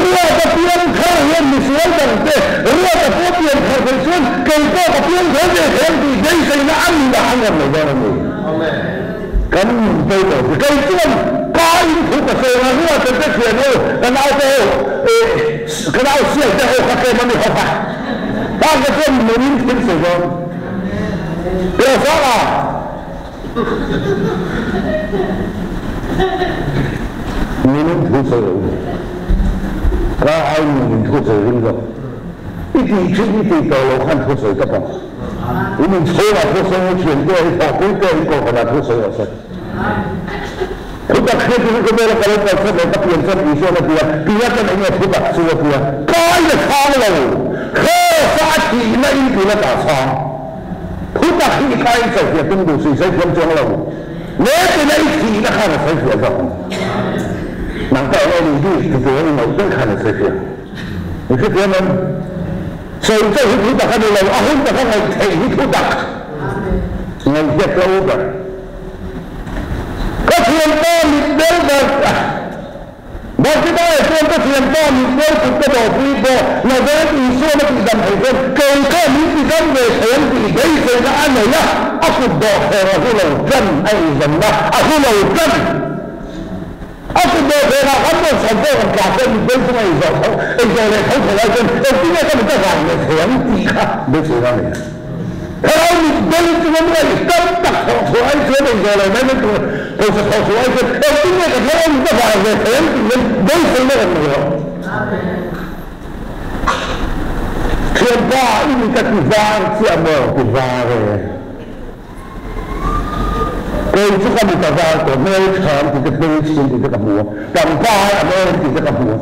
Ruata piang thar hian misual dangte Ruata pawh pian thar thei chuan kei pawh ka piang thar ve thei ang tih beiseina a nunah an rawn nei dawn a ni. Kan nun pawimawh chu kei chuan ka inthu ka sawi ang a, Ruata te thian ho, ka naute ho, ka nau sial te ho kha tlem a ni ho kha. Hang te chuan nun in thil sawi dawn. Piasanga! Nun in thu sawi lo ni. Ka ai nun in thu sawi ring zawk. I tih thin i tih tawh lo khan thu sawi tawp ang. In inchhungah thu sawi i thian te i thawhpui te in kohhranah thu sawi rawh se. Thutak hriat hi khawvela ka lo kalsan leh ka piansan Isuan a ti a, Pilate'n eng nge thutak chu a ti a, Kai a chhang lo, Kraws-a a thihna in Pilate a chhang. Thutak hi i kai in sawifiah tum duh si, sawifiam chuang lo. Ngetina i thihna khan a sawifiah zawk ang. Nang pawh eng nge ni bik ti tur a i ngaih daih khan a sawifiah. I hrethiam em? Sawi chauh hi thutak a ni lo, a hun taka ngaih theih hi thutak. Ngaihhriat ka u ber. Ka thianpa mit bel ber Bartimaia chuan ka thianpa mit bel kut ka dawhpui pawh Nazareth Isuan a tihdam thei chuan kei pawh min tidam ve thei ang tih beiseina a nei a, a kut dawh thleng a hu lo tan a inzawmna a hu lo tan. A kut dawh thlengah khan rawn chhan pawh rawn tla chuan mit bel chunga ei zawh tho ei zawh leh tho thei lai chuan engtin nge ka mit a vang leh thei ang tih kha beiseina a nei a. Helai mit bel chunga mi a tam tak thawh chhuah ai chuan ei zawh lo mai mai tur pawisa thawh chhuah ai chuan engtin nge ka thlalai mit a vang ve thei ang tih hian beiseina rawn nei rawh. Thianpa i mit a ti var chiah maw? Ti var e. Kei chu ka mit a var tawh, hmel tha an ti te, hmel chhin ti te ka hmu a, pangpar a mawi an ti te ka hmu a,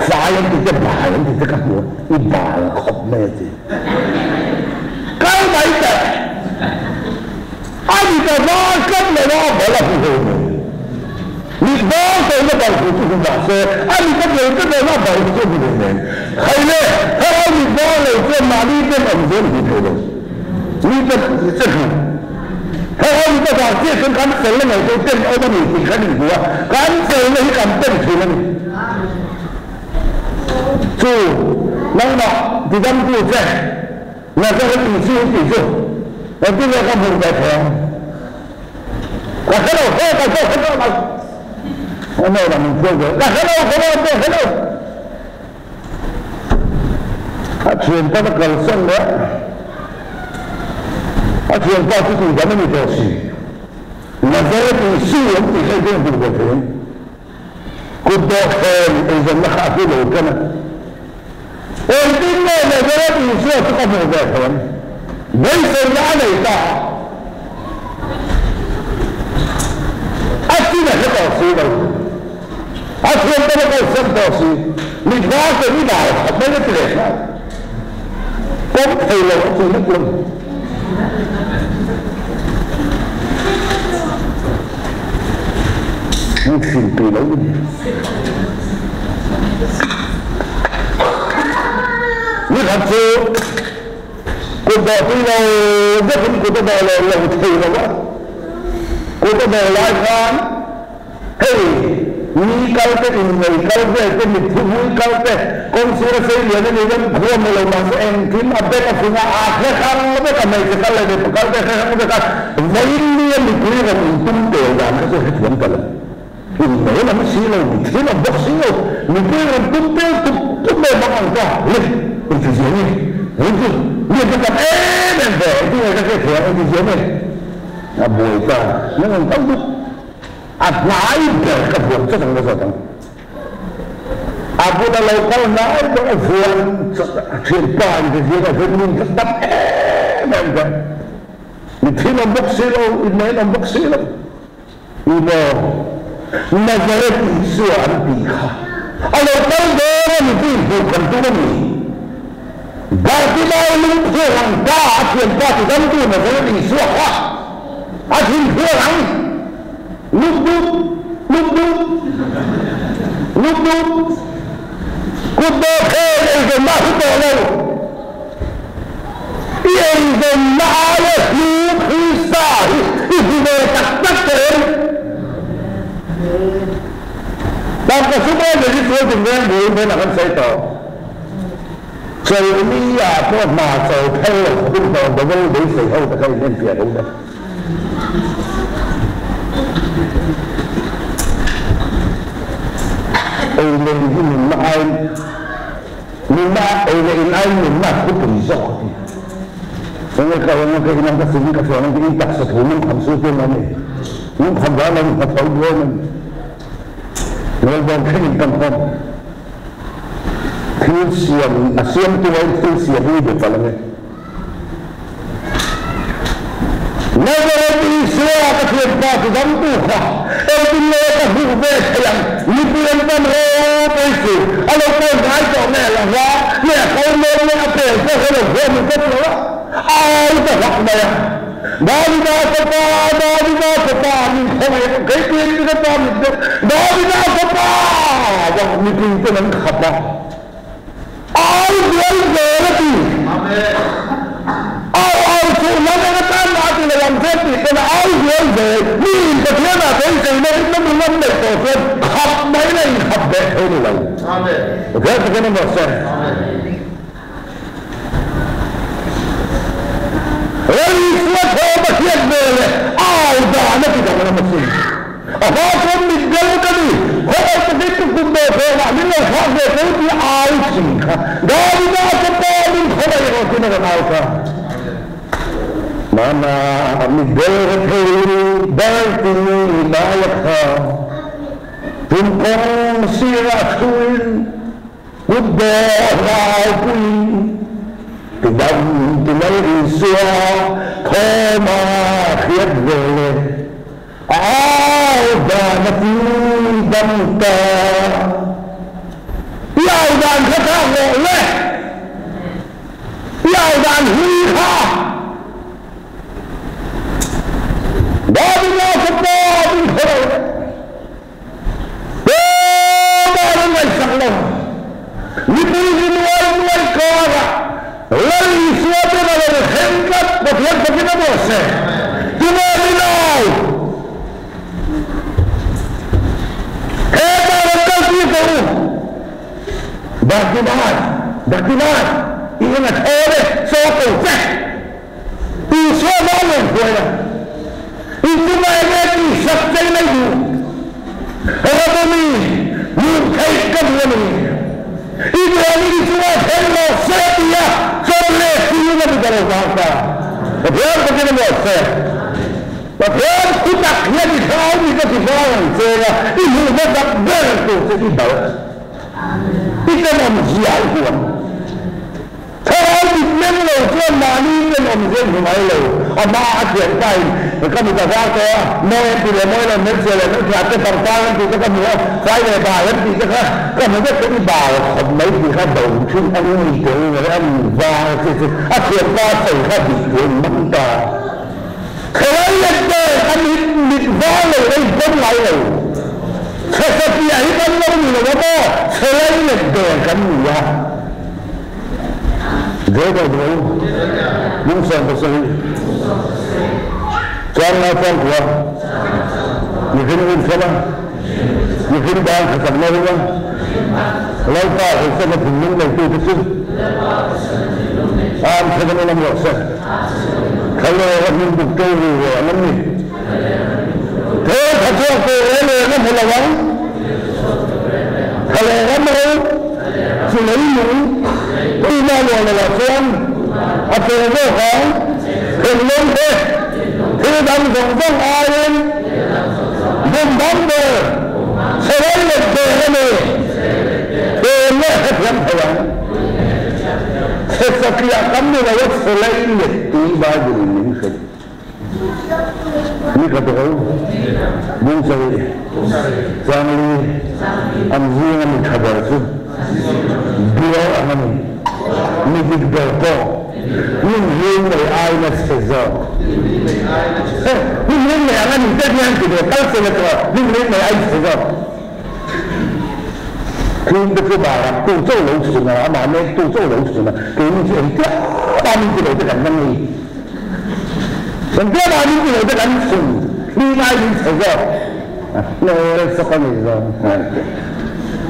fai an ti te, bai an ti te ka hmu a, i bal khawp mai a ti. Kal mai teh! A mit a var tlat lo a, a bal a hmu hle mai. Mit var tawhna bal hmu chu hmu mah se, a mit a tlei tlat lo a, bal chu a hmu hle mai. Hei le, helai mit var lo chuan mahni ten awm zel hmu thei lo. Mi te che hmu. He ho mi te vang chiah chuan kan fel na ngei pawh ten awm a ni tih khan inhmu a, kan fel na hi kan ten thin a ni. Chu nangmah tidamtu che Nazareth Isu tih chu engtin nge ka hmuh ve thei ang? Ka hre lo, he ka zawk hre zawk mai. Ano lam in hruai ve. Ka hre lo, ka lo pawh hre lo. A thianpa na kalsan leh a thianpa chu tih dam a ni tawh si. Nazareth Isu an tih kha i beng hmuh ve thei ang. Kut dawhthleng eizawnna kha a hlu lo ṭan a. Engtin nge Nazareth Isua chu ka hmuh ve thei ang? Beiseina a nei ta a. A chin a hre tawh si lo. A thianten a kalsan tawh si. Mitva ten i bal khat mai a ti leh hlauh. Pawm thei lo a ti lek lo. Min hrilh tui lo ni. Ni khat chu kut dawh tui lo vekin kut a dawh leh lo thei lo a, kut a dawh lai khan hei mi kal te, innei kal vel te, mitthi vui kal te, kawng sira sei lian a nih hian khuam lo mahse engkim a beng a fing a, a hre hrang vek a, hmeichhe kal leh mipa kal te a hre hrang vek a, vawiin nia mipui rawn intum tel dan kha chu a hrethiam ta lo. Inhmel lam si lo, mitthi lam bawk si lo, mipui rawn tum tel tup tup mai bawk ang ka le inti zia nge rin chu mi an tam em em ve engtin nge ka hriat theih ang inti zia nge a buai ta nang ang tam dup a hnai ber ka vuan chawt ang ka zawt ang a bula lo kal hnai ber a vuan chawt a thianpa inti zia ka hriat min ka tam em em ve mitthi lam bawk si lo inhmel lam bawk si lo. U maw, Nazareth Isua an tih kha a lo kal dawn a ni tih hmuh kan tum a ni. Bartimai lungphuang ang pa a thianpa ti damtu Nazareth Isua kha a thinphuang ang. Lup dup, lup dup, lup dup, kut dawh khen eizawnna a hlu tawh lo. I eizawnna aia hlu Krista hi i hmu ve tak tak tawh em? Tangka sum aia leh hi sual tinreng buaiin then a kan sawi tawh. Chawlhni ah pawh hna chawl phel lo khawpin hlawh double beisei ho te kha in enfiah lo le. Ei leh in hi nunna aiin. Nunna ei leh in aiin nunna a thupui zawk a ti. Enge ka awm a, ka in ang, ka sin, ka chuan ang tiin taksa thu lungkham su chu an awm e. Lungkham ral an hma tho duam a ni. Melbourne thlengin kan hawm. Thil siam, a siamtu aiin thil siam hi i be palh ang e. Nazareth Isua ka thianpa chu damtu kha engtin nge ka hmuh ve theih ang? Mipui an tam ropui si, a lo kawn ngai tawh nge la hla nge a kal mawn nge a pel pawh hi a lo huam in kawp lo a, a au ta hlak mai a. Davida fapa, Davida fapa, min khawngaih ang, kei tiin mi ka pa mit deuh, Davida fapa! Vang mipui ten an khap a. Au zual zel a ti. Au au chu lam eng atan mah a ti lo ang che tih pawn a au zual zel. Mi in Pathian ah beisei na rinna mi ngam neih tawh chuan khap mai la in khap beh thei ni lo. Pathian takin a mawh se. Ral Isua thawm a hriat ve leh au dan a ti danglam a sin. A hma chuan mitdel ka ni, khawngaih takin tukum ve thawngah min lo thlak ve tho tih au thin kha Davida fapa min khawngaih rawh tiin a rawn au kha. Mana mitdel rethei ber timi Maia kha tum kawng sirah thuin kut dawh hlau puiin tidam tilal Isua thawma hriat ve leh Au dan a ti dam ta. I au dan kha thlak rawh le. I au dan hlui kha. Davida fapa min khaw lo le. Tumah an ngaihsak lo. Mipui hi nuai nuai karah Lal Isua ten a lo thleng tlat, Pathian fakin a bawh se. Tunge ni lo? Hetah rawn kal tir tawh u. Bartimai, Bartimai, i eng a thawn e, chaw ko che. Isua hma rawn hruai la, i chungah eng nge tihsak chei mai duh? Raboni, hmuh theih ka duh a ni. I duanin i chungah thleng rawh se tia chaw leh tiin a ti ta lo vang ta. Pathian takin a muah che. Pathian thu tak hian i thlau mi ka ti vang ang che a, i hmuh hmasak ber tur che i balh. I tenawm zia i huam. Thlarau mit meng lo chuan mahni tenawm zel hmu ngai lo. A hma a thian pain ka mit a var tawh a, mawi an ti leh mawi lo, hmelchhia leh hmelchhia te pangpar an tih te ka hmu a, fai leh bal an tih te kha ka hmu vek tawh i bal khawp mai tih kha do thin a ui tel leh a mi var che chu a thianpa sawi kha dik tur man ta. Thlarau let ber a mit mit var lo ei pawn ngai lo. Chhasa piah hi kan lo ni lo. lo a maw chhe lei let der kan ni a. Zel lo bung 17 chang nga chang kua mihring rin hrem a, mihring dan tha chakna ring a, Lalpa hawisana thinlung neitute chu an thlen an awm rawh se. Thlalêra hmun buk ṭo ru ve an awm ni. Thel tha chhuak tur reng reng a hmu lo ang. Thlalêr ram ro chu leilung tuma luah loah chuan a cheng zawk ang. Thinlung te thil dang zawng zawng aiin bum dang ber chhe rei let ber a ni. Tun leh hrethiam thei ang. Chhe satliah kan ni lo a chhe lei let tui Bible in min hrilh. Ni ka dawl, bung sarih, changli, an zinga mi tha ber chu bial ang a ni. Mi dik ber pawh hmun hlim nei aina chhe zawk. Hmun hlim nei ang a ni te hian ti ve kal se la chuan hmun hlim nei ai chhe zawk. Tlum te chu barah tu chaw lo chhun a, amah nek tu chaw lo chhun a, keini chu engtia mah min ti lo te kan la ngei. Engtia mah min ti lo te kan chhun thli ngai min chhe zawk. A hmel sawk a ni zawng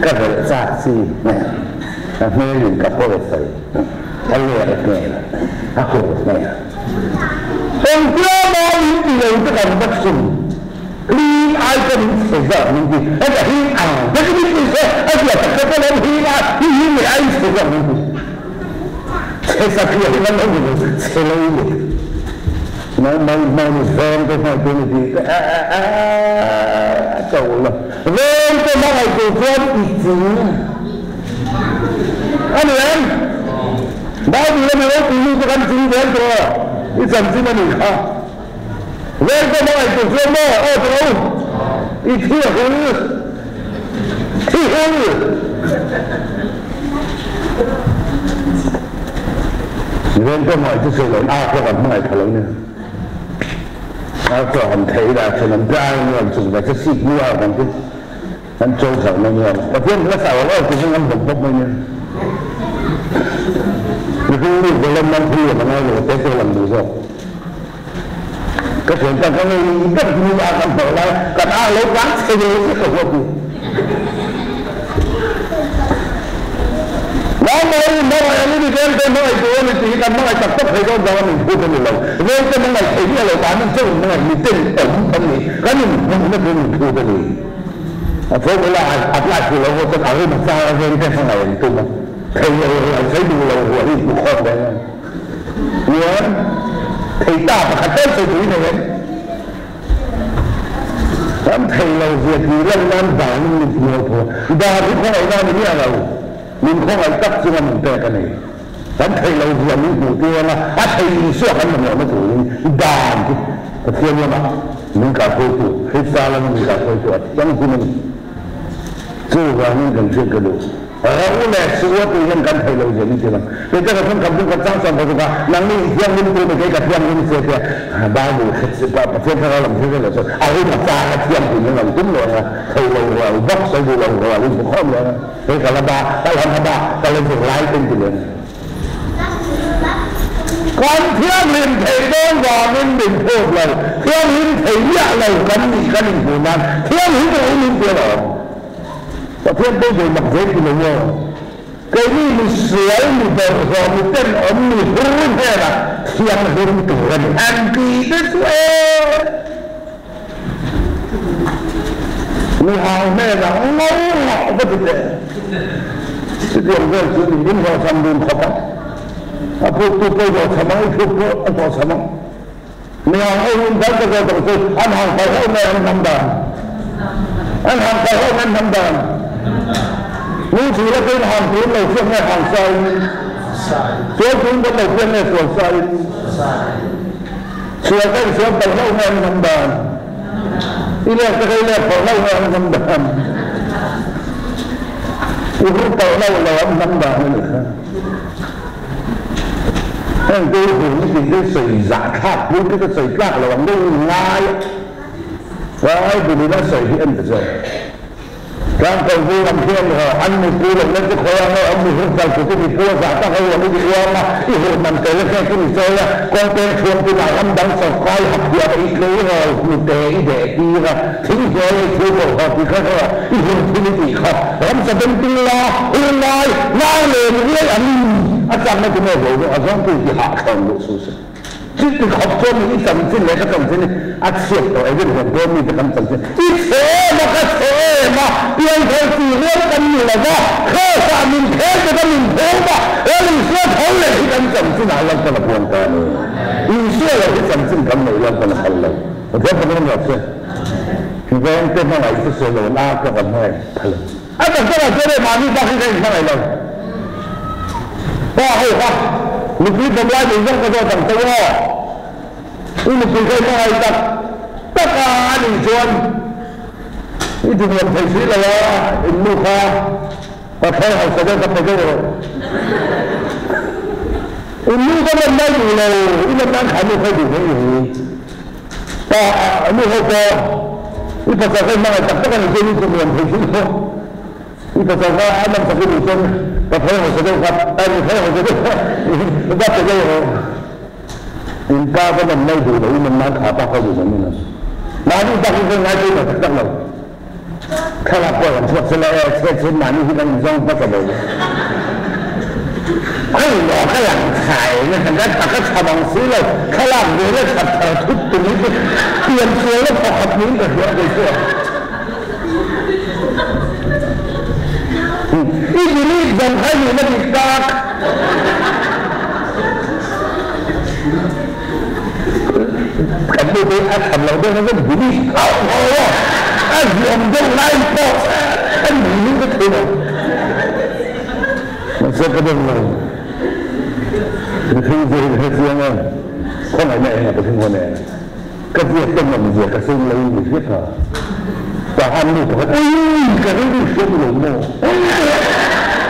ka velh chak chi a hmel in ka pawi sawi a ler hmel a hur hmel. Engtia mah min ti lo te kan va chhun. Hling ai ka min chhe zawk min ti, heta hling ang vek min ti se, a zia tak tak alawm hling a, hi hling leh ai chhe zawk min ti. Chhe satliah hi lan lo ni lo, chhe lo ni. Mai mai mai ni veng te hmai te ni ti te a a a a ko lo. Veng te hmangaih tur chuan i ching a ni em? Bible a mi ropui nu te kan ching zel tawh, i chanchin a nih kha. Veng te hmangaih tur chuan maw aw tawh u, i thi a hul, thi hul. Veng te hmangaih chu sawi loin ar pawh kan hmangaih tha lo nia. Ar pawh han thei ila then an dai nuam chung ve che sik nu ar kan ti kan chaw thar mai nia. Pathian hla sa awk awk ti hian kan bawk bawk mai nia. Mihring mi zawlawm nan thil lian a ngai lo a te te lam duh zawk. Ka thian tan ka ngei ber hnu a kan hlawh lai kan ar lo tlang chhe ve zet ka huat ni. Nangmah hi hmangaih ang i ni veng te hmangaih tur a ni tih hi kan hmangaih tak tak thei dawn vang a min phut a ni lo. Veng te hmangaih thei miah lo mahni chauh in hmangaih mi ten awm kan ni. Kan inhmuhna tur min phut a ni. A tho ula a apply fuh lo pawh chuan a rim a char a veng te hmangaih an tum a thei lo rual thei duh lo rual hi hmu khawm reng a ni. Chuan thei ta pakhat tal sawi tur i nei em? Kan thei lo zia tih lan nan dan in min hmual tho a, dan hi khawngaih nan i miah lo, min khawngaih tak chunga min pek a ni. Kan thei lo zia min hmuh tir anga a thei Isua kan mamawhna turin dan hi Pathian lamah min kalhruaitu, Krista lama min kalhruaitu a thianghlim a ni. Chuvangin kan hriat ka duh. Ro leh suo tih hian kan thei lo zia min ti lang. Kei te ka chhung kan bung ka chang chuan ka zuk a, nangni i thianghlim tur ni kei ka thianghlim sia tia Bible hre chi pa Pathian thlarau lam thil vel ah chuan a rin a chang a thianghlim in an tum leh ang a, thei lo rual bawk sawi duh lo rual in hmu khawm leh ang a, kei ka la ba ka la hma ba ka la zir lai te in ti leh ang. Kan thianghlim thei dawn vangin min phut lo, thianghlim thei miah lo kan nih kan inhmuh nan thianghlim reng min ti alawm. Pathian pawh ve mak ve ti lo aw. Keini mi sual, mi bawlhhlawh, mi tenawm, mi hur hnenah thianghlim tur a ni. An ti te chu e. Mi hang hnenah ngo ngah va ti teh. Chutiang vel chu ni min hlawhchham dun khawp a. A phuktu pawh hlawhchham ang, i phuk pawh a hlawhchham ang. Mi hang ho in dal ka zawt ang chu an hang phal ho nge an hnam dan? An hang phal ho nge an hnam dan? Nu chhura te in hang tur lo fiak nge hang sa in? Sual tur in kan lo fiak nge sual sa in? Sual ka in sual phal ho nge an hnam dan? I lek te ka i lek phal ho nge an hnam dan? I hur palh ho lo an hnam dan a ni kha. Heng te hi hur ni tih te sawi zah thlak pui te ka sawi tlak lo ang deuhin ngai a, Bible in a sawi hi en ta che. Tlang ko zu lam hian ho an mi pu lo na chu khawi ang an mi hur chal chu mi pu a zah tak a ruang i ti uam a, i hur man tel a keng chu mi chawi a, kawng peng chhuang tin ah ram dang sawrkai hak hian i tleirawl hnute i deh tir a, thing hnuai i thu ko haw ti kha rawh i hur thil i tih kha ram sa beng tung la hur ngai nau len riai ang in a chakna chu nge zo deuh a zawng tu i ti hah thlawn duh suh se. Chiti khawp chuan i chanchin leh ka chanchin hi a chhiat tawh eng emaw dawn mite kan chanchin i chhe em a ka chhe em a, pianthar chi rual kan ni lo va, Kraws-ah min khel te ka min phum a, Lal Isua tho leh hi kan chanchin ah Lalpan a puang ta a ni. Isua lo hi chanchin kan neih Lalpan a phal lo. Pathian pawn a rawh che. Vengte hmangaih chu sawi lo na ka va hmangaih phal lo. A doctor ah chuan mahni bak hi ka inhmangaih lo. Pa ho kha nupui bawm lai nei zawng ka zawt ang che u aw. I nupui kha i hmangaih tak tak a a nih chuan i duhnuam thei si lo a, in nu kha pathlawi hausa deuh kha pe deuh rawh. In nu ka rawn lai duh lo, i lan nan kha nu kha i duh mai ni. Pa a nu ho pawh i pasal kha i hmangaih tak tak a ni chuan i duhnuam thei si lo. I pasal kha a man sak i duh chuan pathlawi hausa deuh kha a nuthlawi hausa deuh kha i va pe deuh rawh. In pa ka man mai duh lo i man nan kha pa kha duh mai ni. Mahni bak hi ka ngai pawimawh tak tak lo. Thlalak pawh kan chhuak sela e, chhet chhet mahni hi kan inzawng hmasa lo. Khawi maw ka lang thai na kan tak a tha bang si lo, thlalak ve la that thar thut tum hi chu pian sual la thawk khat niin ka hria kei chu a. I delete zawng kha i nihna dik tak. Kan nu te a that loh deuh na zawk delete nghauh nghauh a, a ziawm deuh lai pawh a delete a thei lo. Mahse ka deuh lo. Mihring zir hi ka hrechiang e, khawngaihna eng a ka hring hawn e. Ka ziak te nawm zia ka seng lo in mi hriat a, Tahan nu pakhat ui ka rilru hriat lo maw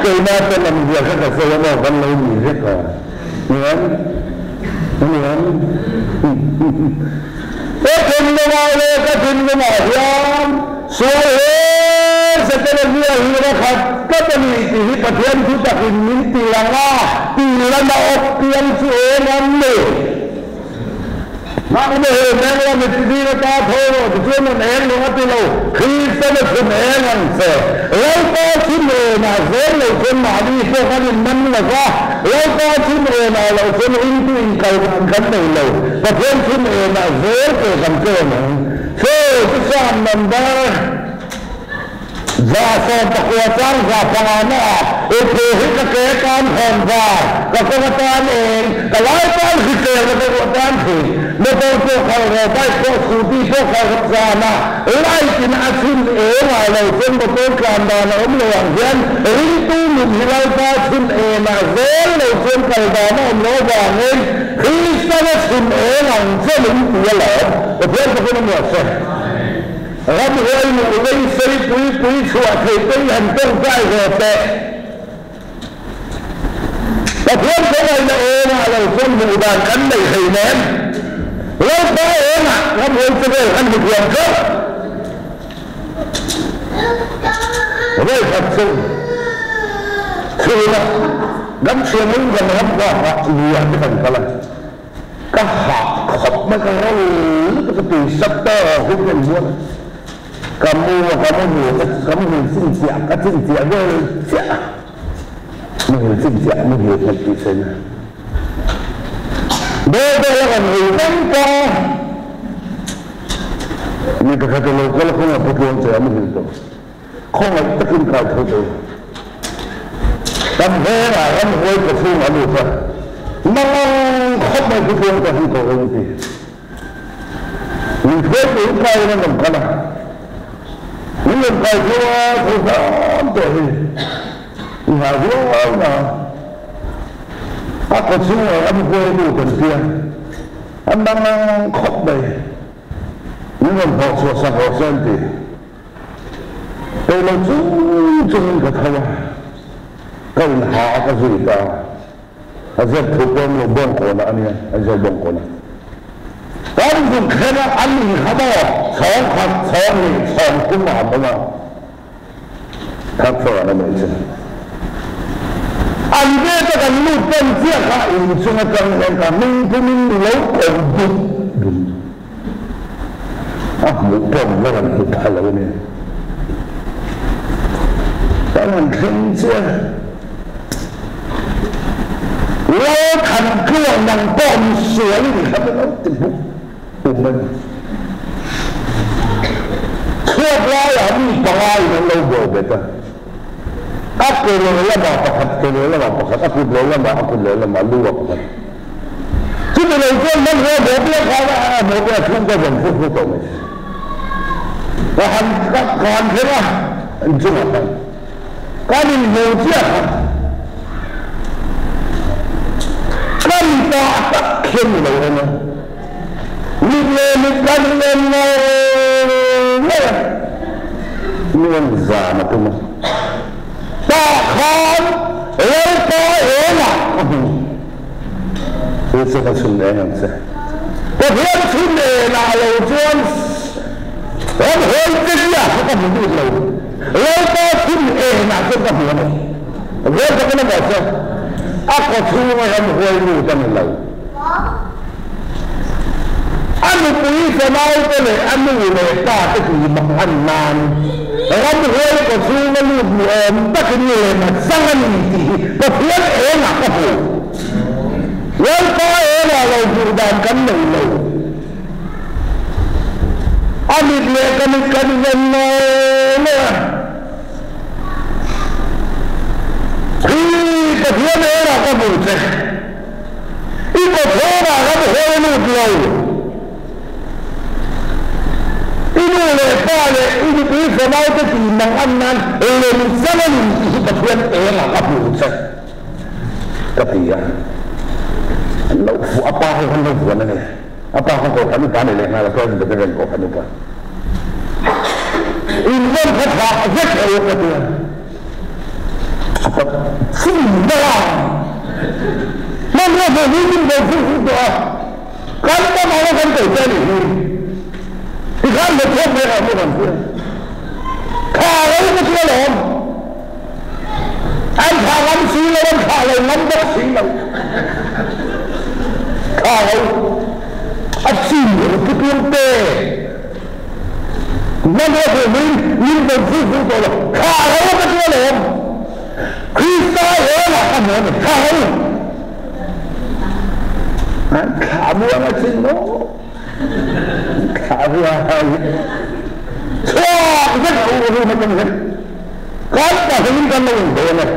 keimah te nawm zia kha ka sawi a maw kan lo mi hriat a nian nian ka thinlungah leh ka thinlungah hian sual he Setana zia hi ra khat tlat a ni tih hi Pathian thu takin min ti lang a, tih lana awk piang chu eng an ni. Nangmah he meng lam i tizing ata tho rawh tichuan rawn eng lung a ti lo, Kristian a chhun eng ang che. Lalpa chhun enah zel lo chuan mahni pawh kan inman lo va, Lalpa chhun enah lo chuan ringtu inkal dan kan nei lo, Pathian chhun enah zel ke kan tlem ang. Chaw chu Psalm number. 119 chang 5 naah, I thu hi ka ke tan hawn var, ka kawng atan eng, ka lai tan hrisel na ka ruah tan thin. Motor pawh khalh rawh, bike pawh scooty pawh khalh rawh zana light in a chhun eng ah lo chuan motor tlan dan a awm lo ang hian ringtu nun hi Lalpa chhun en ah zel lo chuan kal dan a awm lo avangin Kristan a chhun eng ang che min ti alawm. Pathian takin a muah che. Ramhuai luh lei sei pui pui chhuah theih te i han tawngtai ve teh. Pathian khawngaihna engah lo chuan hmuh dan kan nei hlei nem. Lalpa engah ramhuai che vel kan hmu thiam teuh. Vawikhat chu chhunah kan thiamin kan ram bakah luiah te kan kal a. Ka hah khawp mai ka ro lutuk a tui sat tawk in ka inbual a, ka mu a ka muhil ka ka muhil chin chiah ka chin chiah vel chiah a, muhil chin chiah muhil nghet tih sawi na dawr a rawn ri veng ta mi pakhat a lo kal a khawngaih patluang che a muhil tawh khawngaih takin kai tho tawh. Kan vengah ramhuai kawchhung a lut a, mangang khawp mai khawchhung ka hmu tawh lo ti. Min hruai tur kaiin an rawn kal a, min rawn kai tho a, tho hram tawh hi i nghah viau na a kawchhungah ramhuai lut an tia, a mangang khawp mai min rawn hnawh chhuah sak rawh se an ti. Kei lo chung chungin ka tho a, ka inha a ka zui ta a, a zep thu pawm lo bawngkawn ah a nia, Aizawl bawngkawn ah. Kan zuk thlen a, an in kha maw chhawng khat, chhawng hnih, chhawng thum ah an awm a. Third floor ah emaw chu. An gate a kan lut tan chiah kha inchung atang hian ka hming phumin mi lo ko dup dup. A hmuh pawh min la rawn hmu pha lo a ni. Kan han thleng chiah. Lalthan tluang nang pawh misual i ni kha min lo ti buk um a ni. Chhuat laiah mi pangaiin an lo bawh bet a. A ke lehlamah pakhat, ke lehlamah pakhat, a kut lehlamah, a kut lehlamah, lu ah pakhat. Chumi lo chuan hmanrua hmawh piak khan a hmawh piak chhung ka zawm fur fur tawh mai. Ka han ka han thleng a, inchungah khan kan inhmuh chiah kha ka mitah tak hian ni lo en a, mit leh mit kan en ngei ngei a, nuam zan a tum a. Tah khan Lalpa engah ka hmu. Chu chu ka chhun eng ang che. Pathian chhun enah lo chuan ram hawi che zia kha ka hmu bik lo. Lalpa chhun enah chuan ka hmu a ni. Vel takin a maw che? A kaw chhunga ram huai lut a ni lo. A nupui fanaute leh a nu leh pa te tih mak an nan ramhuai kaw chhunga lut ni awm takin lem a chang a ni tih hi Pathian engah ka hmu. Lalpa engah lo hmuh dan kan nei lo. A mit leh ka mit kan inen lo lo a. Hi Pathian engah ka hmu che. I kawchhawngah ram hawi lut lo. I nu leh pa leh i nupui fanaute tih mang an nan lem chang a ni tih hi Pathian engah ka hmu che ka ti a. An lo vuah, a pa ho khan lo vuan a ni. A pa kha Kohhran upa a ni leh nghal a, Presbyterian Kohhran upa. Invawn kha thlah vek rawh u ka ti a. A pa chim ber a, hmanrua hmuh hi min bo fur fur tawh a, kan dam ang a kan ko che a nih hi, tikhan hmet chhuak ve rah maw kan hria, thla lo ka chu alawm, an thla ngam si lo, an thlah lo ngam bawk si lo, thla lo a chim lo pu tlung te. Hmanrua hmuh hmuin min rawn fur fur tawh lo. Thlah ho ka chu alawm. Krista elah ka hmu a ni. Thlah ho. An thlah muang a chin maw? Thlah ruai. Chhuak vek a u room atang hian. Kan pahnihin kan lo indawn e.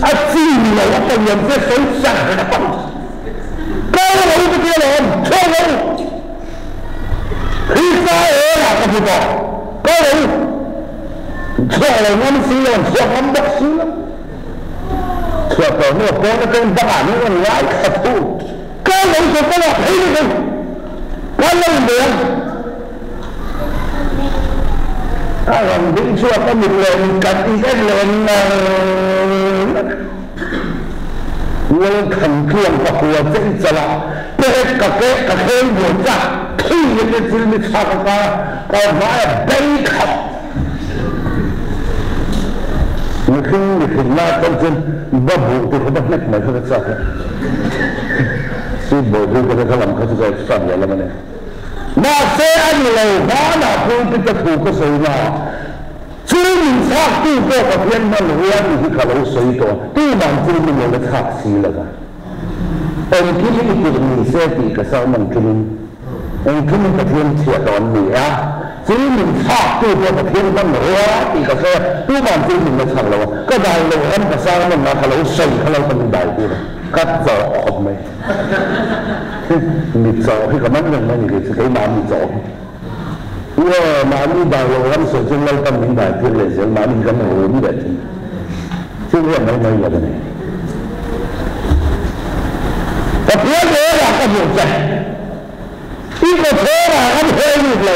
A chin lo a palian che sawi char a pang. Kal lo ka ti alawm. Chhuak lo. Krista engah ka hmu tawh? Ka lo chhuak lo ngam si lo, an chhuak ngam bawk si lo. Chhuak tawh hnuah pawn atangin bangah min rawn ngai khat u. Ka lo chhuak ka lah phei vek ang. Ka lo inbei ang. A rawn ding chhuak a mit leh mit kan in en leh ngar ngar. Lalthankiang ka hua che i chala pek ka keh ka khel buai chak khi in i thil mi thlak a ka ka hmai a bei khat. Mihring mihring la tan chuan ba buh te kha ba hnek mai kha ka chak a. Seat bawh chu ka kha lam kha chu ka start leh lam a ni. Mahse a ni lo hmanah pulpit a thu ka sawi na ah Chu min thlaktu pawh Pathian hmanrua tih hi ka lo sawi tawh a, tuman chu min lo la thlak si lo va. Engkim i tirh ni se tih ka sermon tumin engkim in Pathian chhiah tawh an ni a, chu min thlaktu pawh Pathian hmanrua tih ka sawi a, tuman chu min la thlak lo a, ka dai lo ram ka sermon a ka lo sawi kha lo ka min dai tir a, ka chawh khawp mai. Mi chawh hi ka man reng mai ni kei chu keimah mi chawh hi. Ua, mahni dai lo ram sawi chuan Lalpan min dai tir leh zel, mahni hi kan rum leh thin. Thil hian mai mai lo a ni. Pathian rengah ka hmuh che, i kawchhawngah kan hawi lut lo.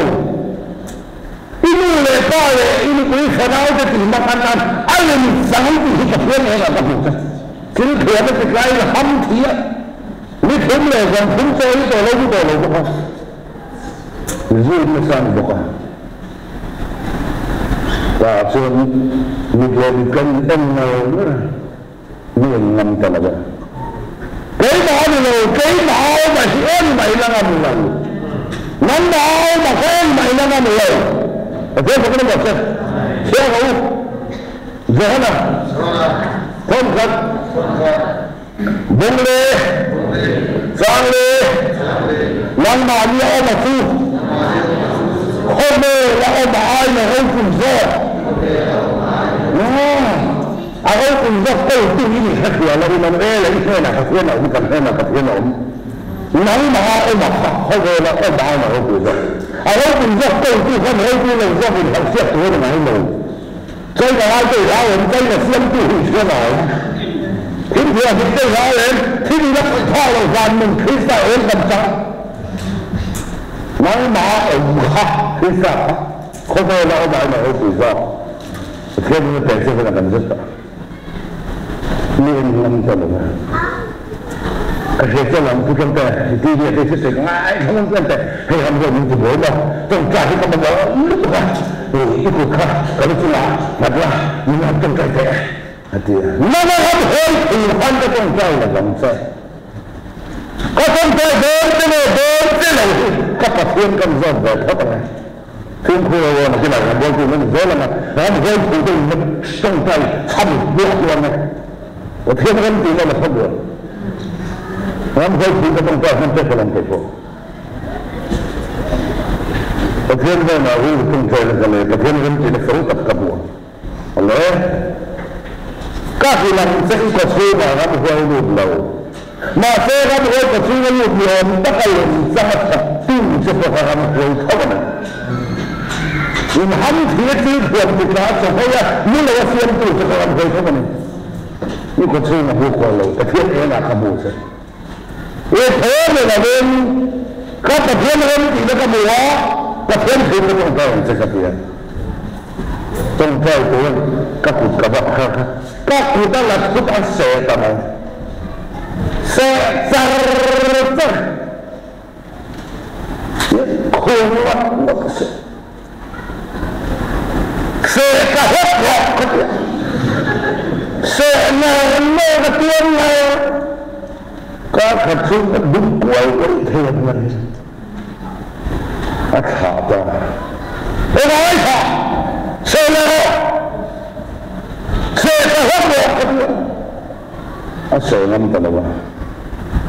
I nu leh pa leh i nupui fanaute tih mak an nan a lem chang tih hi Pathian rengah ka hmuh che. Thil thiam a ti tlai la ham thi a, ni thum leh zan thum chaw hi tawh lo ni tawh lo bawk a. Zut nasa a ni bawk a. Tah chuan mit leh mit kan en ngar ngar a, mi en ngam ta lo a. Keimah a ni lo, keimah a awm a hi en mai la ngam lo. Nangmah a awm a kha en mai la ngam lo. Pathian fak in a che. Chhiar rawh u. Johana. Thawmkhat. Bung le Chang le nangmahni a awm a chu khawvel a awm a aina ropui zawk a ropui zawk kawltu i ni hrethiam lo Immanuel-a i hnenah Pathian a awm kan hnenah Pathian a awm nangmah a awm a kha khawvel a awm a aina ropui zawk a ropui zawk kawltu khan ropui lo zawk in hlauhsiak tur a ni ngai lo. China lai te hlau em? China siamtu hi hriat a awm. Thil thua hming te hlau em? Thil in a khawih phak loh van nung Krista em kan chang. Nangmah a awm kha Krista kha khawvel a awm aiin a ropui zawk. Pathian in a pek che hunah kan zet tawh. Mi en ngam ta lo a. Ka hriat chuan lam pu tlangte i TV a tei thei ngai thlang tlangte hei ram zawk min ti buai maw tawngtai hi ka mamawh lutuk a i kut kha ka lu chungah nghat la min han tawngtai teh a ti a nana ram hawi thei khan ka tawngtai la vang che ka tawngtai dawn che leh dawn che lo hi ka Pathian kan zawt ve phawt ang e fimkhur a rawn a kinah ram bualtu nan zel ang a ram hawi thei te in tawngtai chhan hluah hluah ang e. Pathian ram tih na la kha buai. Ram hawi pui ka tawngtai hman tep ka lang thei pawh. Pathian hnenah rilru tawngtai na ka nei, Pathian ram tih na fel tak ka hmu ang. Awle. Ka hrilh ang che i kawchhungah ram huai lut lo. Mahse ram huai kawchhunga lut ni awm taka lem chang a thawk tu che pawh kha ram huai tho a ni. In ham thli a thil thuam ti tla a chaw hawi a, ni lo a siamtu che kha ram huai tho a ni. I kawchhung a hmu kual lo, Pathian engah ka hmu che. I tho ni lovin ka Pathian rem tihna ka hmu a, Pathian thu ka tawngtai ang che ka ti a. Tawngtai turin ka kut ka vak kha kha ka kut a la thut a seh ta mai. Seh char char. Khung ngawt ngawt a seh. Seh ka hlep rawh ka ti a. Seh ner ner ka tuar ner. Kar khat chhung ka dum kual kual thei ang a ni. A thlah ta. Engah thlah? Seh leh rawh. Seh ka hlep rawh ka ti a. A sawi ngam ta lo a.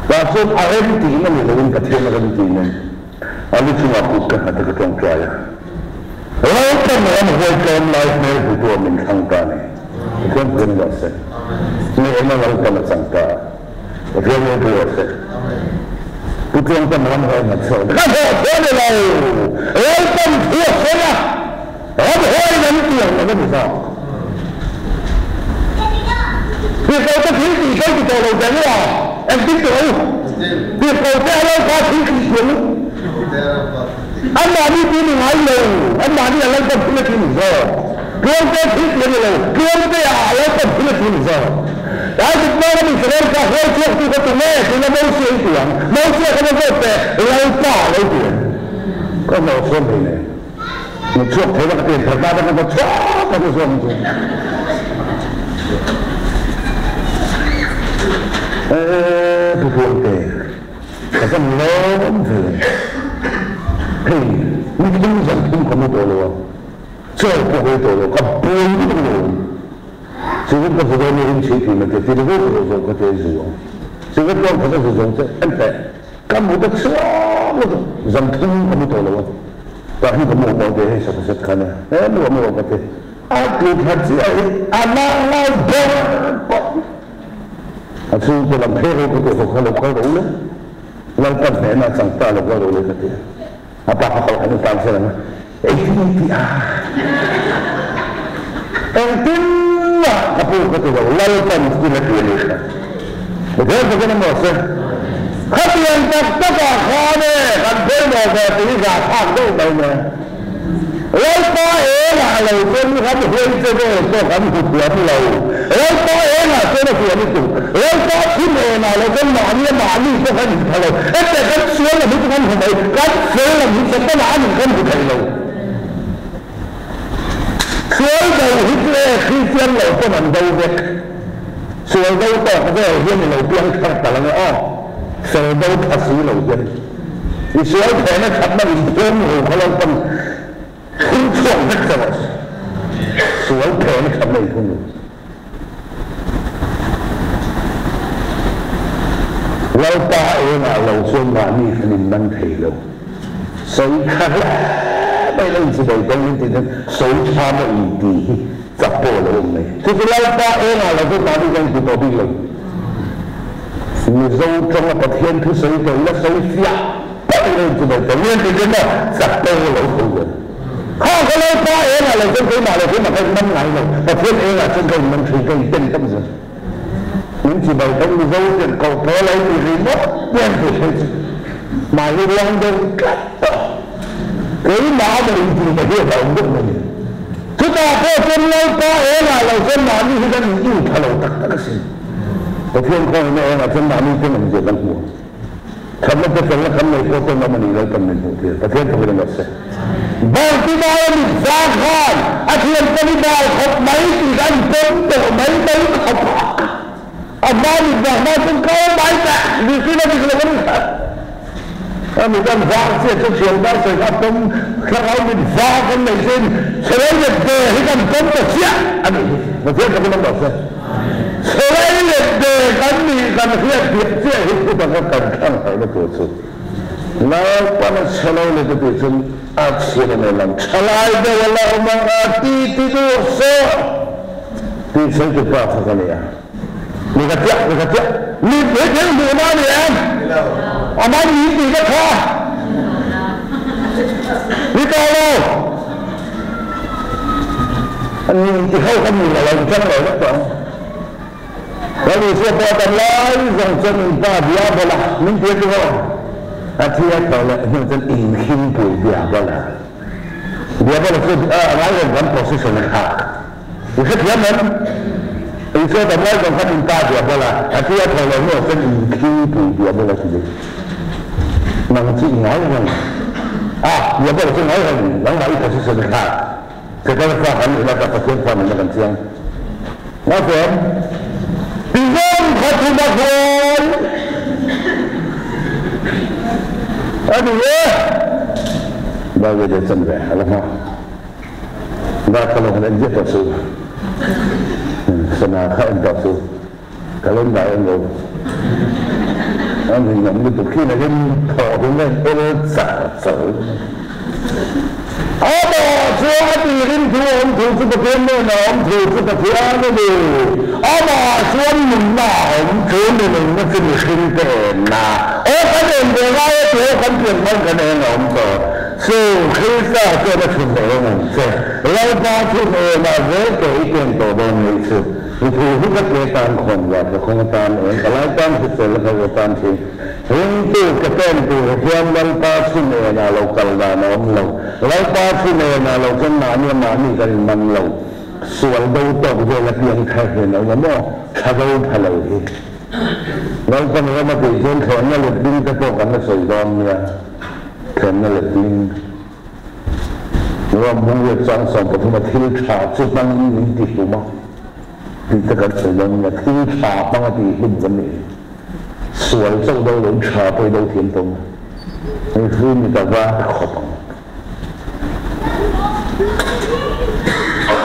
Tah chuan a rem tihna ni loin Pathian a rem tih nen a lu chungah kut ka nghat a ka tawngtai a. Lalpan ram huai tlawm lai hmel hmutu a min thlang ta a ni. Pathian pawhin rawh se. Hnehna Lalpan a chang ta a. Pathian ropui rawh se. Pu Tluangtam ram huai nghat chhuak ka hlawh thei a ni lo. Lalpan thu a sawi a. Ram huai nan ti ang lo a ni zawk. Tirhkohte thil tih sawi ti tawh lo teh nge a? Engtin tawh u? Tirhkohte a lo kha thil tih thiam u. Anmahni tih ni ngai lo, anmahni a Lalpan thil a ti ni zawk. Tluangte thil tih a ni lo, Tluangte ah a Lalpan thil a ti ni zawk. Tlai kut hmang a mi Israel kha huai chhuaktu kha tu nge? Tiin a Mosia i ti ang. Mosia khan a zawt teh, Lalpa a lo ti ang. Ka hlawh chhuak thei nen. Min chhuak thei la ka pian thar ta ka chhuak ka zawng chu. Eee pu Puangte ka zam lawm ve hei mi thil zam thum ka mu tawh lo a chaw pawh ka ei tawh lo ka buai lutuk lo chu ka zu dawn in chhi tih na te ti ringawt rawh zawh ka ti zu ang chu ka tawng khat a zu zawng che en teh. Ka mut a chhuak lutuk, zan thum ka mu tawh lo a, tah hi ka mu awm te hei sat sat khan e, he mu awm rawh ka ti. A tlu thla chiah hi a la ngai ber pawh. A chhungte lam phei ro ka ti ho kha lo kal ro le, Lalpan hnehna a chang ta lo kal ro le ka ti a. A pa kha kal khan tan zel ang a, engtin nge ti a? Engtin mah ka pu ka ti lo, Lalpan thil a ti a ni kha. Pathian takin a maw se? Khatiang tak takah khan e, kan pawimawh ve tih hi zahthlak deuh mai nia. Lalpa engah lo chuan ram huai che vel pawh kan hmu thiam lo. Lalpa engah chuan a huan i tum. Lalpa thim enah lo chuan mahni a mahni pawh kan inpha lo. Hetiang kan sual lam hi chu kan hmu mai, kan fel lam hi Setana a nih kan hmu thei lo. Sual do hi chu e Kristian lo pawn an do vek. Sual do tawk vel hian i lo piang thar ta lang e aw. Fel do tha si lo hian. I sual thehna thatna inphum ru kha lo pawn thur chhuak vek che rawh se. Sual thehna thatna inphum ru. Lalpa engah lo chuan mahni kan inman thei lo. Sawi tha hle mai lo inchibei dawn in tih chuan sawi tha maw in tih hi chak pawh a lo awm mai. Chu chu Lalpa engah lo chuan mahni kan inti tawh bik lo. Mizo tawnga Pathian thu sawi tawh ila sawi fiah pawh ila inchibei dawn in tih chuan maw chak pawh a lo tho zel. Kha ka Lalpa engah lo chuan keimah leh keimah ka inman ngai lo, Pathian engah chuan ka inman thin, ka inten tak zel. Min chibai kan Mizo ten koh pawl lo ti ringawt hian ti thei chu mahni ruang deuh tlat tawh. Keimah a maw intihna hi a hlauhawm deuh mai. Chutah pawh chuan Lalpa engah lo chuan mahni hi kan in tha lo tak tak asin. Pathian khawngaihna engah chuan mahni ten awmzia kan hmu ang. Thatna te felna kan nei pawh chuan ram a nih lo kan min hmuh tir. Pathian thawkin a nawt se. Bartimaia mit za khan a thian pali bal khawp mai tih kha an pawm tawh mai mai khawp a. A hma mit vang hma chuan kal mai teh mihring a dik lo a ni kha. A mit an vang chiah chu thian pa sawi kha a pawm thlarau mit vang kan nei che in chhelai let ve hi kan pawm ta chiah a nih hi. Pathian thawkin a nawt se. Chhelai let ve kan nih kan hriat piah chiah hi thu danga kan thlang harhna tur chu. Naupang chhe lo let a tih chuan a chhiat a nei lang. Thalai deuh a la awm ang a ti ti duh sawh tih sawi tu pa kha ka ni a. Mi ka chiah, mi ka chiah. Mi he thil hmuh na a ni em? A man min tih ka tha. Ni tawh lo. Ni ti ho ka ni lo, in tang lo vek tawh ang. Lal Isua pawh a tam lai zawng chuan in pa Diabola min ti a ti maw? A thi a tho leh hnu chuan inkhingpui Diabola. Diabola chu a ngai reng kan position a thlak. I hrethiam em? Isua tam lai zawng khan in pa Diabola a thi a tho leh hnuah chuan inkhingpui Diabola ti deuh. Nang chu i ngai reng a, Diabola chu ngai reng nangmah i position a thlak. Setana fa kan nih laka Pathian fa nihna kan chiang. Mahse, ti zawng kha chu va huai a ni e. Bible leh chan ve a la hma. Darthlalang han en ziah tawh suh. Sana kha en tawh suh. Calendar en lo. An rinawm lutuk khi nakin thawh hun a in el char char. Amah chuan a tirin thu awm thu chu Pathian hnenah awm thu chu Pathian a ni. Amah chuan nunna a awm chu ni nunna chu mihring te enna. Aw kan en ve ngai a ti aw kan pian hman kan eng a awm tawh. Chu Krista chuan a chhun eng ang che. Lalpa chhun enah zel ke i ken tawh dawn ngei chu. I thu hi ka ke tan khawn vah ka kawng atan eng ka lai tan hrisel ka u atan thin. Ringtu ke pen tur hian Lalpa thu nena lo kal dan a awm lo. Lalpa thu nena lo chuan mahni a mahni kan in man lo. Sual do tawk vel a piang thar hian a awm a maw? Thla do pha lo hi. Lalpan ram a tih chuan thlenna letling te pawh kan la sawi dawn nia. Thlenna letling. Ram hmung chang 13 a thil tha chu hmangin min ti hlum a tih te kan sawi dawn nia, thil tha hmang a tih hlum kan nih hi. Sual chauh do loin tha pawh i do thiam tawh mai. Hei thu mi ta va ta khawp ang.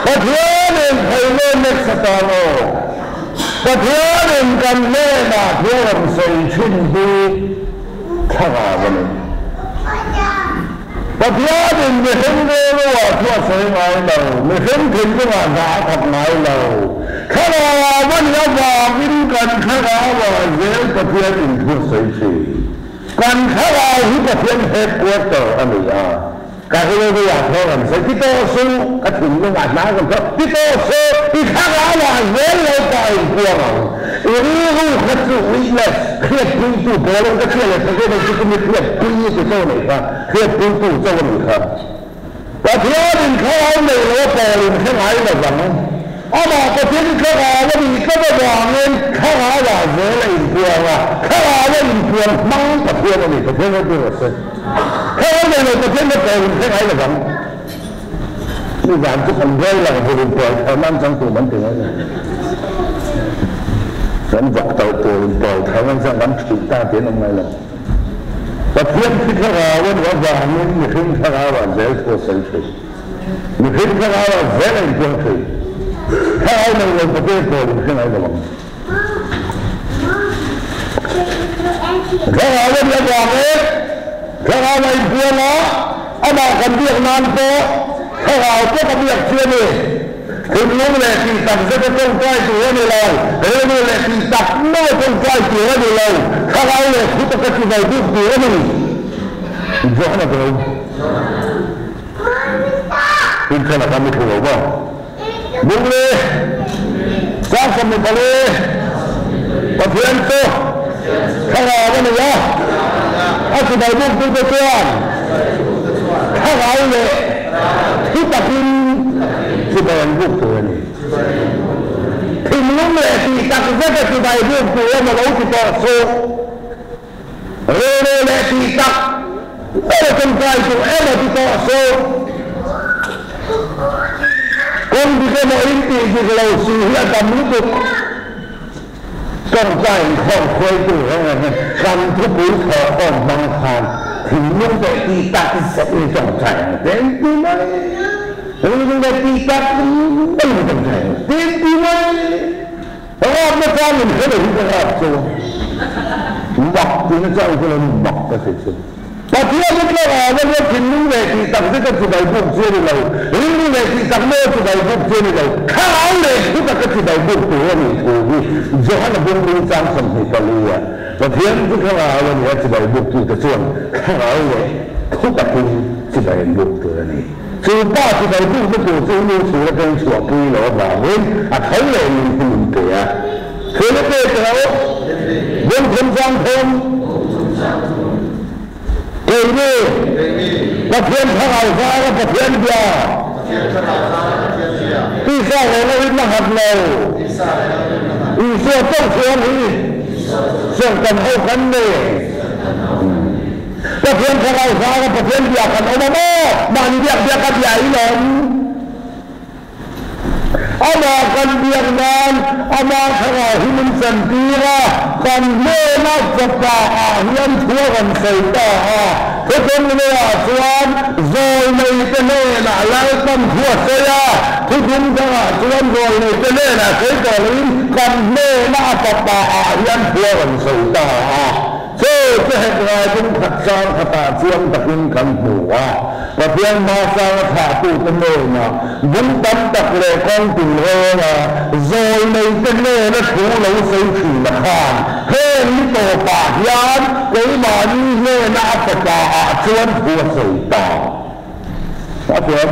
Pathianin thei leh nek satan aw. Pathianin kan hnenah thu a rawn sawi thin hi thlarau a ni. Pathianin mihring rilruah thu a sawi ngai lo, mihring thinlungah hna a thawk ngai lo. Thlarau a nih avangin kan thlarauah zel Pathianin thu a sawi thin. Kan thlarau hi Pathian headquarter a ni a. Ka rilruah thu a rawn sawi, Ti tawh suh, ka thinlungah hna a rawn thawk, Ti tawh suh, i thlarauah zel lo pah a inpuang ang. I rilru kha chu witness, hriatpuitu, pawl ang ka hria leh hre ve chu mi hriatpui i ti cho nei kha, hriatpuitu cho a nih kha. Pathianin thlarau nei lo a pawlin hre ngai lo vang. Amah Pathian thlarau a nih tlat avangin thlarauah zel a inpuang a, thlarau a inpuang hmang Pathian a ni, Pathian ropui rawh se. Thlarau nei lo Pathian kha pawlin hre ngai lo vang. Mi zan chu kan broiler vur in pawl thar nan chang tur kan ti mai lo. Kan vak talh tur in pawl thar nan chang kan thih ta tih an awm ngai lo. Pathian thi thlarau a nih avangin mihring thlarau ah zel thu a sawi thin. Mihring thlarau ah zel a inpuang thin. Thlarau nei lo Pathian pawl in hre ngai lo ang. Thlarau a nih avangin thlarau a inpuang a, amah kan biak nan pawh thlarau pawh ka biak chi a ni. Thinlung leh tih tak zeta tawngtai tur a ni lo, rilru leh tih tak meuha tawngtai tur a ni lo, thlarau leh thu taka chibai buk tur a ni. Johana ka lo Inthlan a kan ni thei lo maw? Bungli, Sang 24, Pathian chu thlarau a ni a, a chibai buktute chuan thlarau leh thu takin chibai an buk tur a ni. Thinlung leh tih tak zeta chibai buk tur emaw lo ti tawh suh. Rilru leh tih tak ber tawngtai tur emaw ti tawh suh. Kawng dik emaw in tih dik lo si hi a tam lutuk. Tawngtai inkhawm hruaitu reng reng hian kan thupui thawhkhawm hmang khan thinlung leh tih tak zet in tawngtai ang te in ti mai. Rilru leh tih tak ber in tawngtai ang te in ti mai. Rap na chang in hre lo hi ka rap chu mak ti na chang chu lo ni mak ka ti chu. Pathian hi thlarau a nia thinlung leh tih tak zet a chibai buk chi a ni lo, rilru leh tih tak maw a chibai buk chi a ni lo, thlarau leh thu tak a chibai buk tur a nih thu hi Johana bungling chang 24 a Pathian chu thlarau a nia chibai buk tute chuan thlarau leh thu takin chibai an buk tur a ni. Chu pa chu kal bukna tur chu nu chhur atang chhuahpui lo avangin a tho leh min hi min pe a. Thil a pek lo, Bungthum chang thum, Keini, Pathian thlarau zara Pathian bia, tisa reng a rinna nghat lo, Isua chauh chuan hi sawrkan ho kan ni. Pathian thlarau zara Pathian bia kan awm a maw? Mahni biak biak a bia in awm. Amah kan biak nan amah thlarau hi min chantir a, kan hnena fapa ah hian thu a rawn sawi ta a. Thuthlung leiah chuan zawlnei te hnenah Lalpan thu a sawi a, thuthlung dangah chuan zawlnei te hnenah sawi tawh loin kan hnena a fapa ah hian thu a rawn sawi ta a. Chu chu Hebrai bung khat sang khatah chiang takin kan hmu a, Pathian hmasanga thlahtute hnenah bung tam tak leh kawng tinrenga zawlneite hnena thu lo sawi thin a khan heng ni tawpah hian keimahni hnena a fapa ah chuan thu a sawi ta. A chuan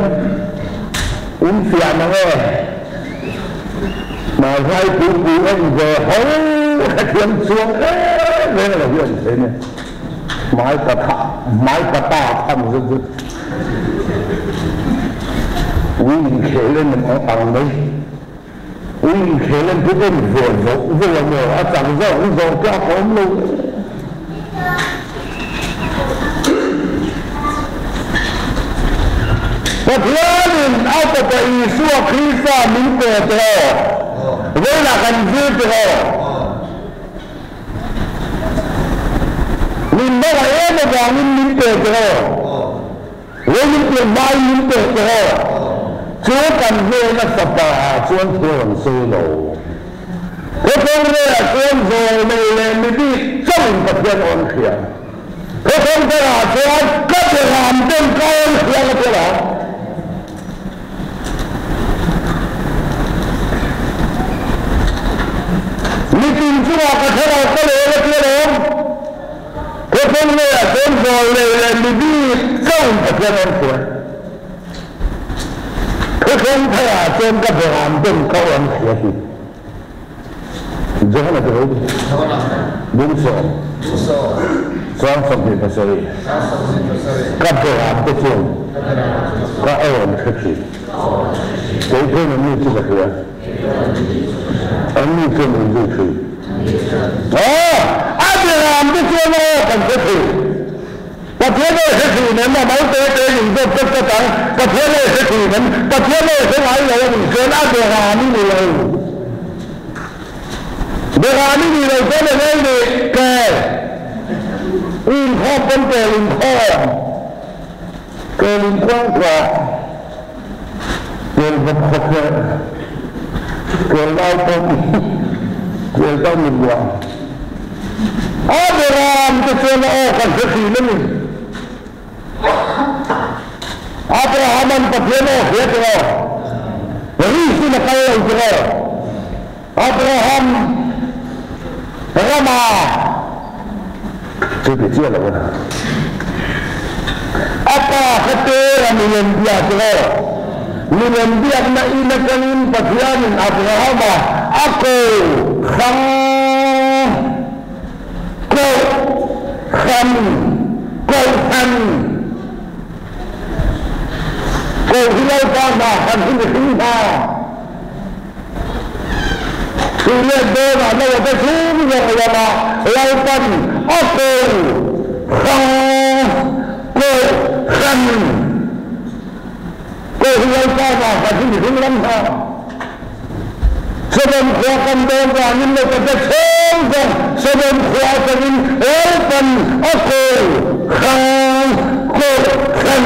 in fiah na nge? Hmaihlai puipui en ve ho hrethiam chuang reng reng lo hi a ni thei nia. Hmai patha hmai pata tham zet zet. Ui inkhel en ang mai. Ui inkhel en chu en ve vawh vawh a maw? A chak zawk hi zawh tlak a awm lo. Pathianin a Fapa Isua Krista min pe tawh, vawilah kan zir tawh. Min hmangaih em avangin min pe tawh, vawiin pian hmain min pe tawh. Chu kan hnena Fapa ah chuan thu a rawn sawi lo. Khawthawng rehah chuan zawlnei leh mi bik chauhin Pathian awn hria. Khawthawng tharah chuan ka beram ten ka awn hria ka ti lo. Mitin chungah ka thlarau ka leng a ti alawm. Khawthawng rehah chuan zawlnei leh mi bik chauhin Pathian awn hria. Thuthlung tharah chuan ka beram ten ka awn hria ti. Johana ti ho bung sawm chuang 27 ka beram te chuan ka awn hre thin. Kei chuan an ni chu ka hria, an ni chuan min zui thin. Aw, a beram te chuan aw kan hre thin. Pathian e hre thin em? A mal te te in zawt tlat tlat ang. Pathian e hre thin em? Pathian e hre ngai lo a nih chuan a beram i ni lo. Beram i nih loh chuan eng nge i nih? Kel. I inkhawm pawn kel inkhawm. Kel inkuangkuah. Kel bawk khawkherh. Kel naupawm. Kel tarmit buah. A beram te chuan a aw kan hre thin a ni. Abraham-a'n Pathian aw hria tiraw? Risin a kal lo tiraw? Abraham rama chu ti chiah lo a. A pa kha Tera milem bia tiraw? Milem biakna in atangin Pathianin Abrahama a ko hrang Kohhran, Kohhran, Ko hi Lalpa hna khan hi mihring hna Thihlet dawnah lo a be chhung zawng lama Lalpan a ko hrang Kohhran, Ko hi Lalpa hna khan hi mihring lam hna. Sodom khua kan dawn vangin lo ka be chhung zawng Sodom khua atangin Lalpan a ko hrang Kohhran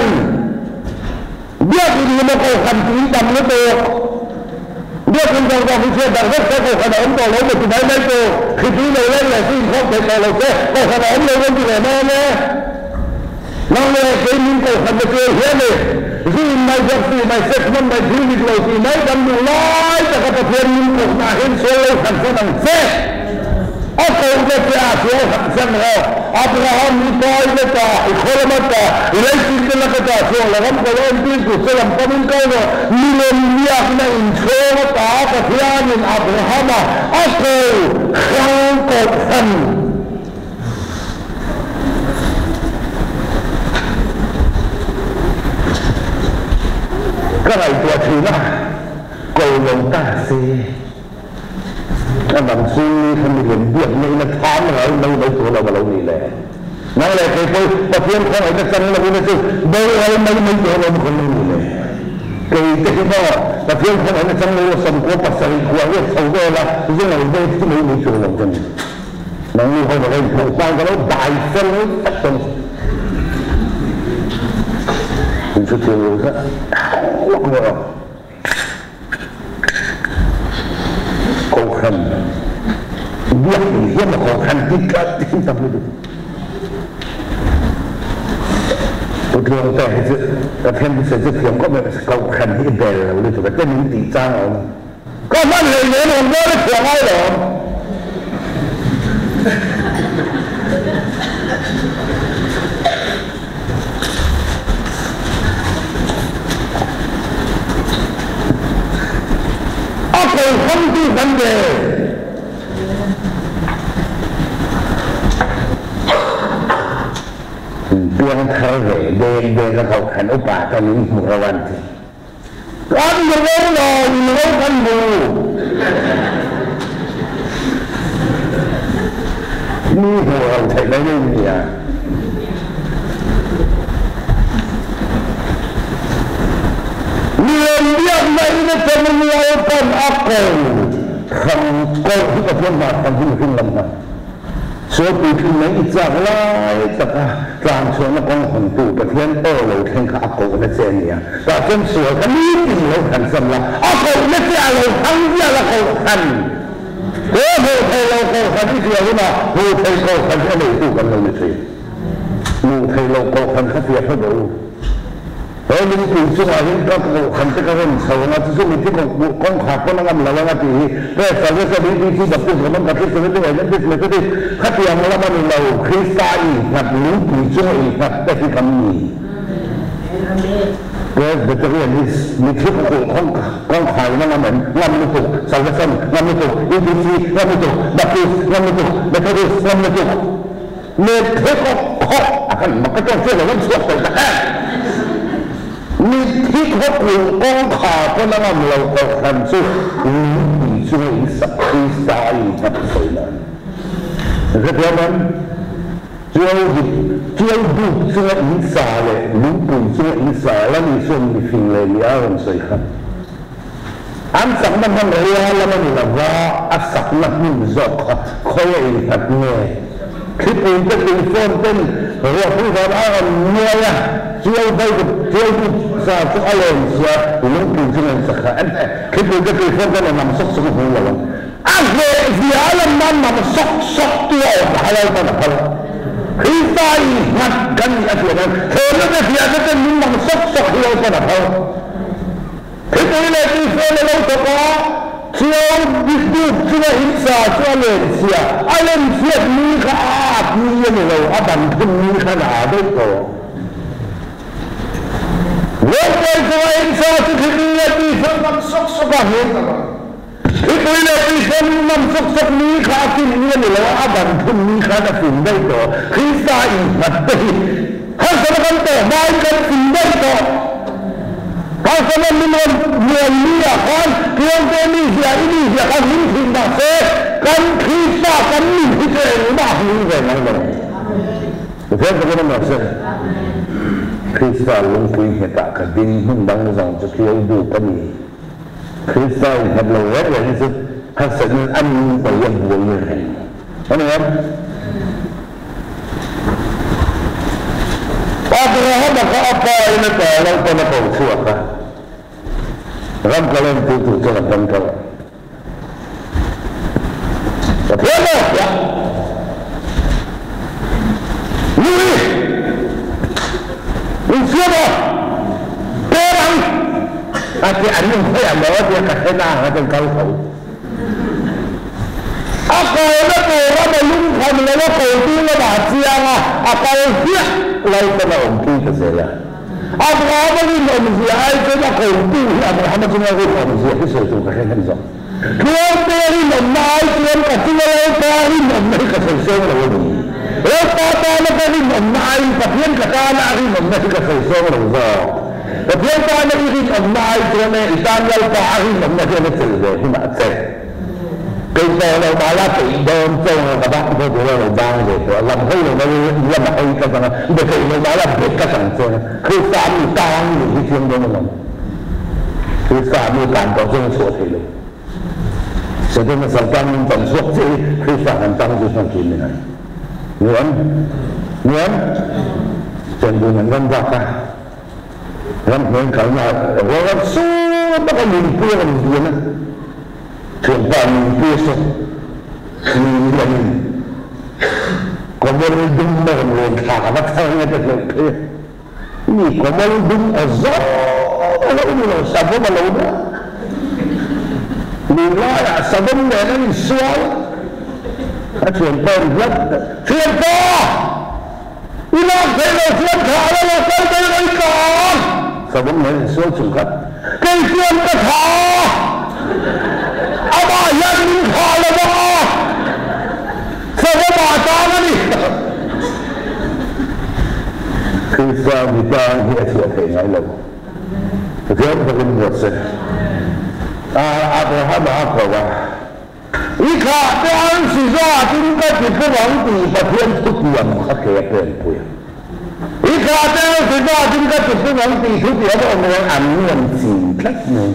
Biakin hi maw Kohhran tui tam lutuk Biakin zawng zawng hi chhiat dang vek se Kohhran a awm tawh lo maw ti mai mai tu Hripui lo leng leh chu inkhawm theih tawh lo se Kohhran a awm lo rawn ti leh mai ang e. Nang leh kei min Kohhran na tuai hian e, zu in mai biak ti mai, sex hman mai, thil dik lo ti mai kan duh lai taka Pathian min kohna ah hian sual lo hran san ang che. A kohna che ah sual hran san rawh. Abraham i pa i la ta, i khaw lama ta, i leitin te laka ta chuang la ram kal entir tur che lam panin kal rawh. Milem biakna inchhawng ata Pathianin Abrahama a ko hrang kohhran. Ka ngaihtuah thin a, ko lo ta se. A dang chu ka milem biak na in a thlam ral mai mai tur lo a lo nih le. Nang leh kei pawh Pathian khawngaihna chang lo ina chu bo ral mai mai tur lo maw lo nih le. Kei te hi maw Pathian khawngaihna chang lo a sawmkua pasarih kua riat chho vel a zu ngaih ve thi mai mai tur lo ka ni. Nangni ho ka rawn hmuh hma ka lo dai fel tak dawn. In hre thiam lo kha lawk lawk a. Kohhran biak in hian a kohhran ti tlat hi tam lutuk. Pu Tluangte hi chu Pathian thusawi chu thiam khawp mai mahse kohhran hi i bel lo lutuk a, ten in tih chang a awm. Ka hman hlei nen awm dawn a chhuah ngai lo. A ko hmangtu kan ve. Piangthar ve deng deng a kohhran upa ten in hmu ro an ti. Kan hmu lo lo, in lo kan hmu. Mi hmu lo theih mai mai nia. Lian biakna in a chawmin Lalpan a ko hrang ko hi Pathian hna kan hi mihring lam hna. Sualpui thin mai i chak lai taka tlan chhuahna kawng hawntu Pathian aw lo thleng kha a kohna che a ni a. Tah chuan sual kha nitin lo thlan sam la, a kohna che a lo thlang ziah la kohhran. He hmuh theih loh kohhran i hria hunah hmuh theih kohhran hi a neitu kan lo ni thin. Hmuh theih loh kohhran kha fiah hre ber u. He lungpui chungah hian ka kohhran te ka rem chho ang a, chu chu mitthi kawngkhar pawn a ngam lo ang a tih hi Press a Resa BBC Baptist Roman Catholic Seventh Day Adventist Methodist khatiang lam a ni lo, Krista innghat lungpui chunga innghat te hi kan ni. Presbyterian hi mitthi kawngkhar in a ngam em? Ngam lutuk, Salvation ngam lutuk, UPC ngam lutuk, Baptist ngam lutuk, Methodist ngam lutuk. Mitthi khawp khawp a kan mak ka tawng chiah lo an chhuak tel tak em? Mitthi khawp lung kawngkhar pawn a ngam lo kohhran chu lungpui chunga in sak Krista a innghat sawi nan. Hrethiam em? Tiau dik, tiau buk chunga in sa leh lungpui chunga in sa la ni chuan mifing leh mi a rawn sawi kha. An sakna hman rua lam a ni lo va, a sakna hmun zawk kha khawi a innghat nge? Thlipui te tuifawn ten ruahpui van a rawn nuai a, tiau dai tiau buk sa chu a len sia lungpui chunga in sak kha. Thlipui te tuifawn ten a nam sawk sawk a hmu lo ang. A hnehzia a lan nan nam sawk sawk tu a awm a lo pan a phal. Krista innghat kan nih a hriat nan thlawhna te hriatna ten min nam sawk sawk hi lo pan a phal. Thipui leh tuifawn a lo thawk a, chiau buk chunga in sa chu a len chhia. A len chhiat ni kha a at ni a ni lo, a ban phun ni khan a aa daih tawh. Lawngkawi chunga in sa chu thipui leh tuifawn nam sawk sawk a hel ta lo. Thipui leh tuifawn nam sawk sawk ni kha a fin ni a ni lo a, a ban phun ni khan a fin daih tawh. Krista innghat te hi harsatna kan tawh hmain kan fin daih tawh. Harsatna min rawn nuai ni ah khan Piangte mi ziah i mi ziah khan min thin mah se kan Krista kan min hi chu engmah a hming ve ngai lo. Pathian takin a mah se Krista lungpui nghetah ka ding hmun dang zawng chu thiau buk a ni. Krista innghat lo reng reng hi chu harsatna an pai a buai reng a ni em? Abrahama kha a pa in a ta lo pawn a ko chhuak a, ram ka len tu tur chuan a ban ta lo. Pathian aw hria! Nui! Min siam aw! Per ang! A ti an inkhawih ang lo a tia ka hre na ang a chuan kal tho. A kalna tur rama lungkham lo a kotu lamah a chiang a, a kal hliah lo pawn a awmpui ta zel a. Abrahama rinawmzia ai chuan a kotu hi Abrahama chunga rinawmzia hi sawi tur ka hre hnem zawk. Tluangte rinawmna ai chuan ka chunga Lalpa rinawmna hi ka sawi seng lo a ni. Lalpa tana ka rinawmna aiin Pathian ka tana a rinawmna hi ka sawi seng lo zawk. Pathian tana i rinawmna ai chuan e i tan Lalpa a rinawmna hian a chelh ve hunah a che. Kei tawh lo mah la peih dawn chawng a ka bang pawh tur a lo bang ve tawh a, lam hawi lo mah lam a hawi tlat ang a, be peih lo mah la be tlat ang che. Krista mi tang nih hi chiang dawn alawm. Krista mi tan tawh chuan a chhuah thei lo. Setana saltan min tan chhuak chiah hi Krista kan tang chu chuan thin ni ngai. Nuam? Nuam? Chenbun an ram vak a. Ram hnuai kalna rual sut taka nunpui a rawn bian a. Thianpa nunpui a sawt thli lamin kawmawr dum a rawn rawn thlak a va thar nge ta hlauh phei a. Mi kawmawr dum aw zawng a lo ni lo, savawm a lo nia. Lui laiah savawm nen an insual a thianpa in hlat Thianpa! I lak theih loh chuan thlah la lo kal daih rawh i tla ang. Savawm nen insual chung kha kei chuan ka thlah a, amah hian min thlah lo a, savawm ah tang a ni. Krista mi tang hi a chhuah theih ngai lo. Pathian takin ruat se. Abrahama a ko a. I thlah te an si zat in ka ti pum ang tih Pathian thutiam kha ke a pen pui a. I thlah te an si zat in ka ti pum ang tih thutiam a awm reng an nuam chi tlat mai.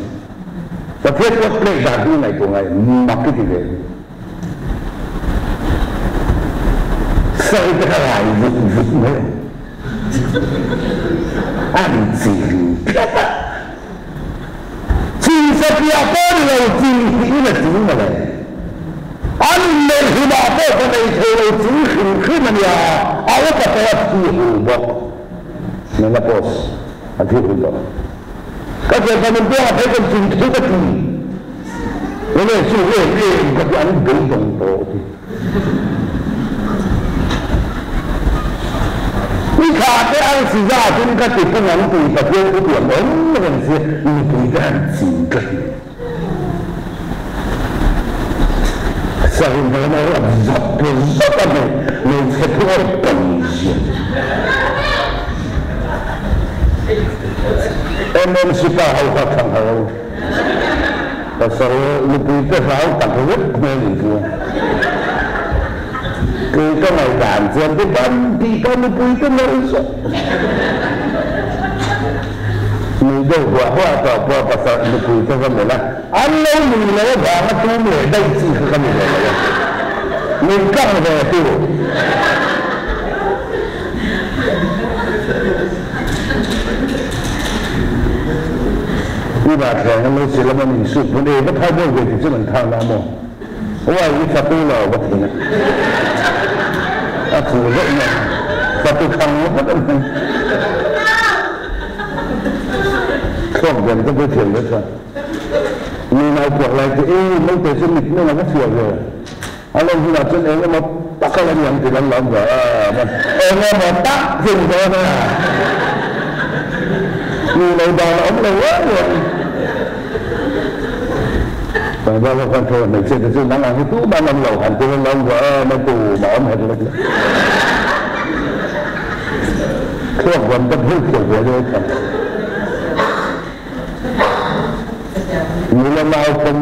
Pathian pawh play dan hi ngaihtuah ngai mak i ti ve. Sawi te kha rai vut vut mai ang. An chi tlat a. Chi satliah pawh ni lo, chi hnih in a ching mawle. An inneih hlimah pawh ka nei thei lo, chi hrim hrim a nia, a upa tawh a thi hul bawk. Nena post a thi hul tawh. Ka thianpa min piang a phei chuan chi thu ka ti. Nene chu em em ka ti an beidawng tawh ti. I thlah te ang si zatin ka ti pung ang tih Pathian thu pian awm reng si mipui te an ching tlat mai. Sarin ram a rawt zap zap a hmeh hmeichhe thu awih pawi zia. MMC pa ho kha thlang har lo. Pasal nupui te hlau tak vek hmel in pu a. Kei ka ngaihdan chuan ti ban tih pawh mipui te mawlh zawk. Nui deuh huah huah tawh pawh pasal nupui te va melh a, an lo nui lo avanga tum leh daih chi kha ka ni ve lo a, min kang ve tu. Tunah thleng an lo chilh a maw min sut pawn e va thau bawi ve ti chu kan thau na maw? Uai i fatu lo va thing a a thu zeuh mai fatu thang ngawt a mai thluak ven te pawh thiam ve chuan mi nau puak lai te e naute chu mit meng a va fiah ve a lo hunah chuan eng emaw tak a la ni ang tih kan lo awm ve a eng emaw tak thing dawn a mi lo dan a awm lo reng reng. Tlangval ho khan thaw hmeichhia te chu nang ang hi tumah an awm lo han ti reng lo ang ruah em a tumah awm hek lo tia thluak vawn te phur thiam ve deuh kha nula nau pawm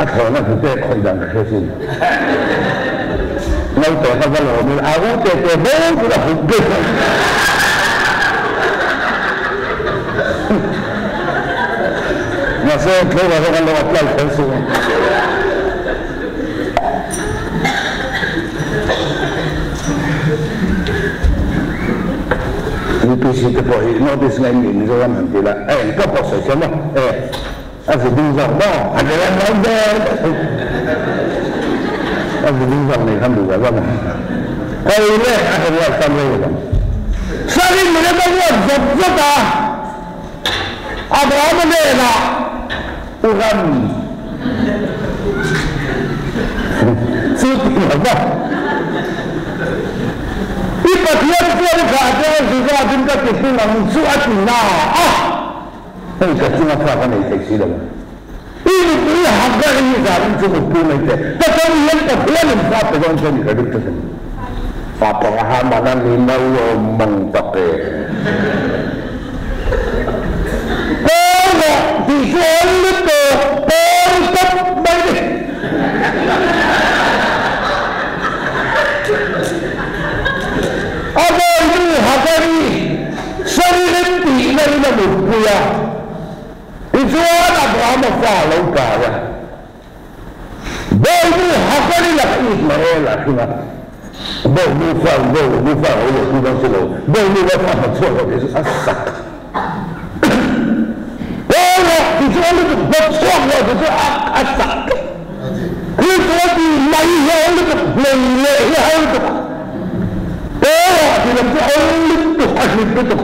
a thlawhna hnute khawih dan ka hre sin naute kha va lawm in a u te te ber chu a hup ber. Mahse, tleirawl ho kan lo apply kher suh ang. UPC te pawh hi notice ngai mi Mizoram han ti la, a eng pawh pawh sawi thiam a, e, a zu ding zawk maw? Han ti reng reng ber a zu ding zawk nei khan duh ve vak a. Kei leh a heng tam rei lo. Sarin min a ruat zawt zawt a. Abrahama hnenah, U ram, chu ti lo va, i Pathian chuan i thlah che a zuzatin ka ti hming ang chu a ti na a, hei ka chunga fa ka nei thei si lo. I nupui Hagar hi zanin chu mutpui mai teh, ka tan hian Pathianin fa pe dawn che a ni ka ring tlat a ni. Abrahama'n a ni nauawm mang tak e. Pawl rawh tih chu awm lutuk, pawl tawp mai ni. A bawinu Hagari Saririn tihna in a mutpui a, tichuan Abrahama fa a lo kai a. Bawinu Hagari laka Ismael a hring a, Bawinu fa bawinu fa lo leh tu dawn si lo, bawinu va fa hmachhuak lo tih chu a sak. Pawl rawh tih chu a lutuk, hmachhuak rawh tih chu a sak. Kristo tih mai hi a lutuk, hlei leh hi a lutuk. Pawl rawh tih lam chu a lutuk, a hlit lutuk.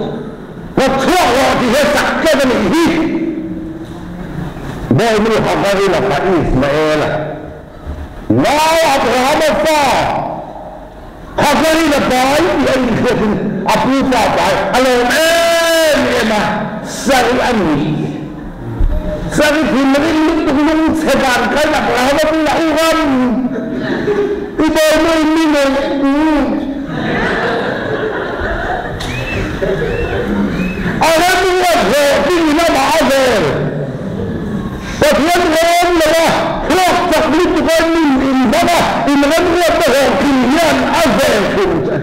Hmachhuak rawh tih hi a sak tlat a nih hi. Bawinu Hagari laka Ismaela. Nau Abrahama fa Hagarin a pai tih a inhriatin a pu fa pai a lawm em em a, Sari a ni. Sari thinrim lutuk lungchhe dan khan Abrahama bulah u ram i bawinu in mi nei u. A remruat hlawhtling in amah a vel. Pathian rawm lo a, hrawk chak lutuk a nun in hmang a, in remruatna hlawhtling hian a vel thin che.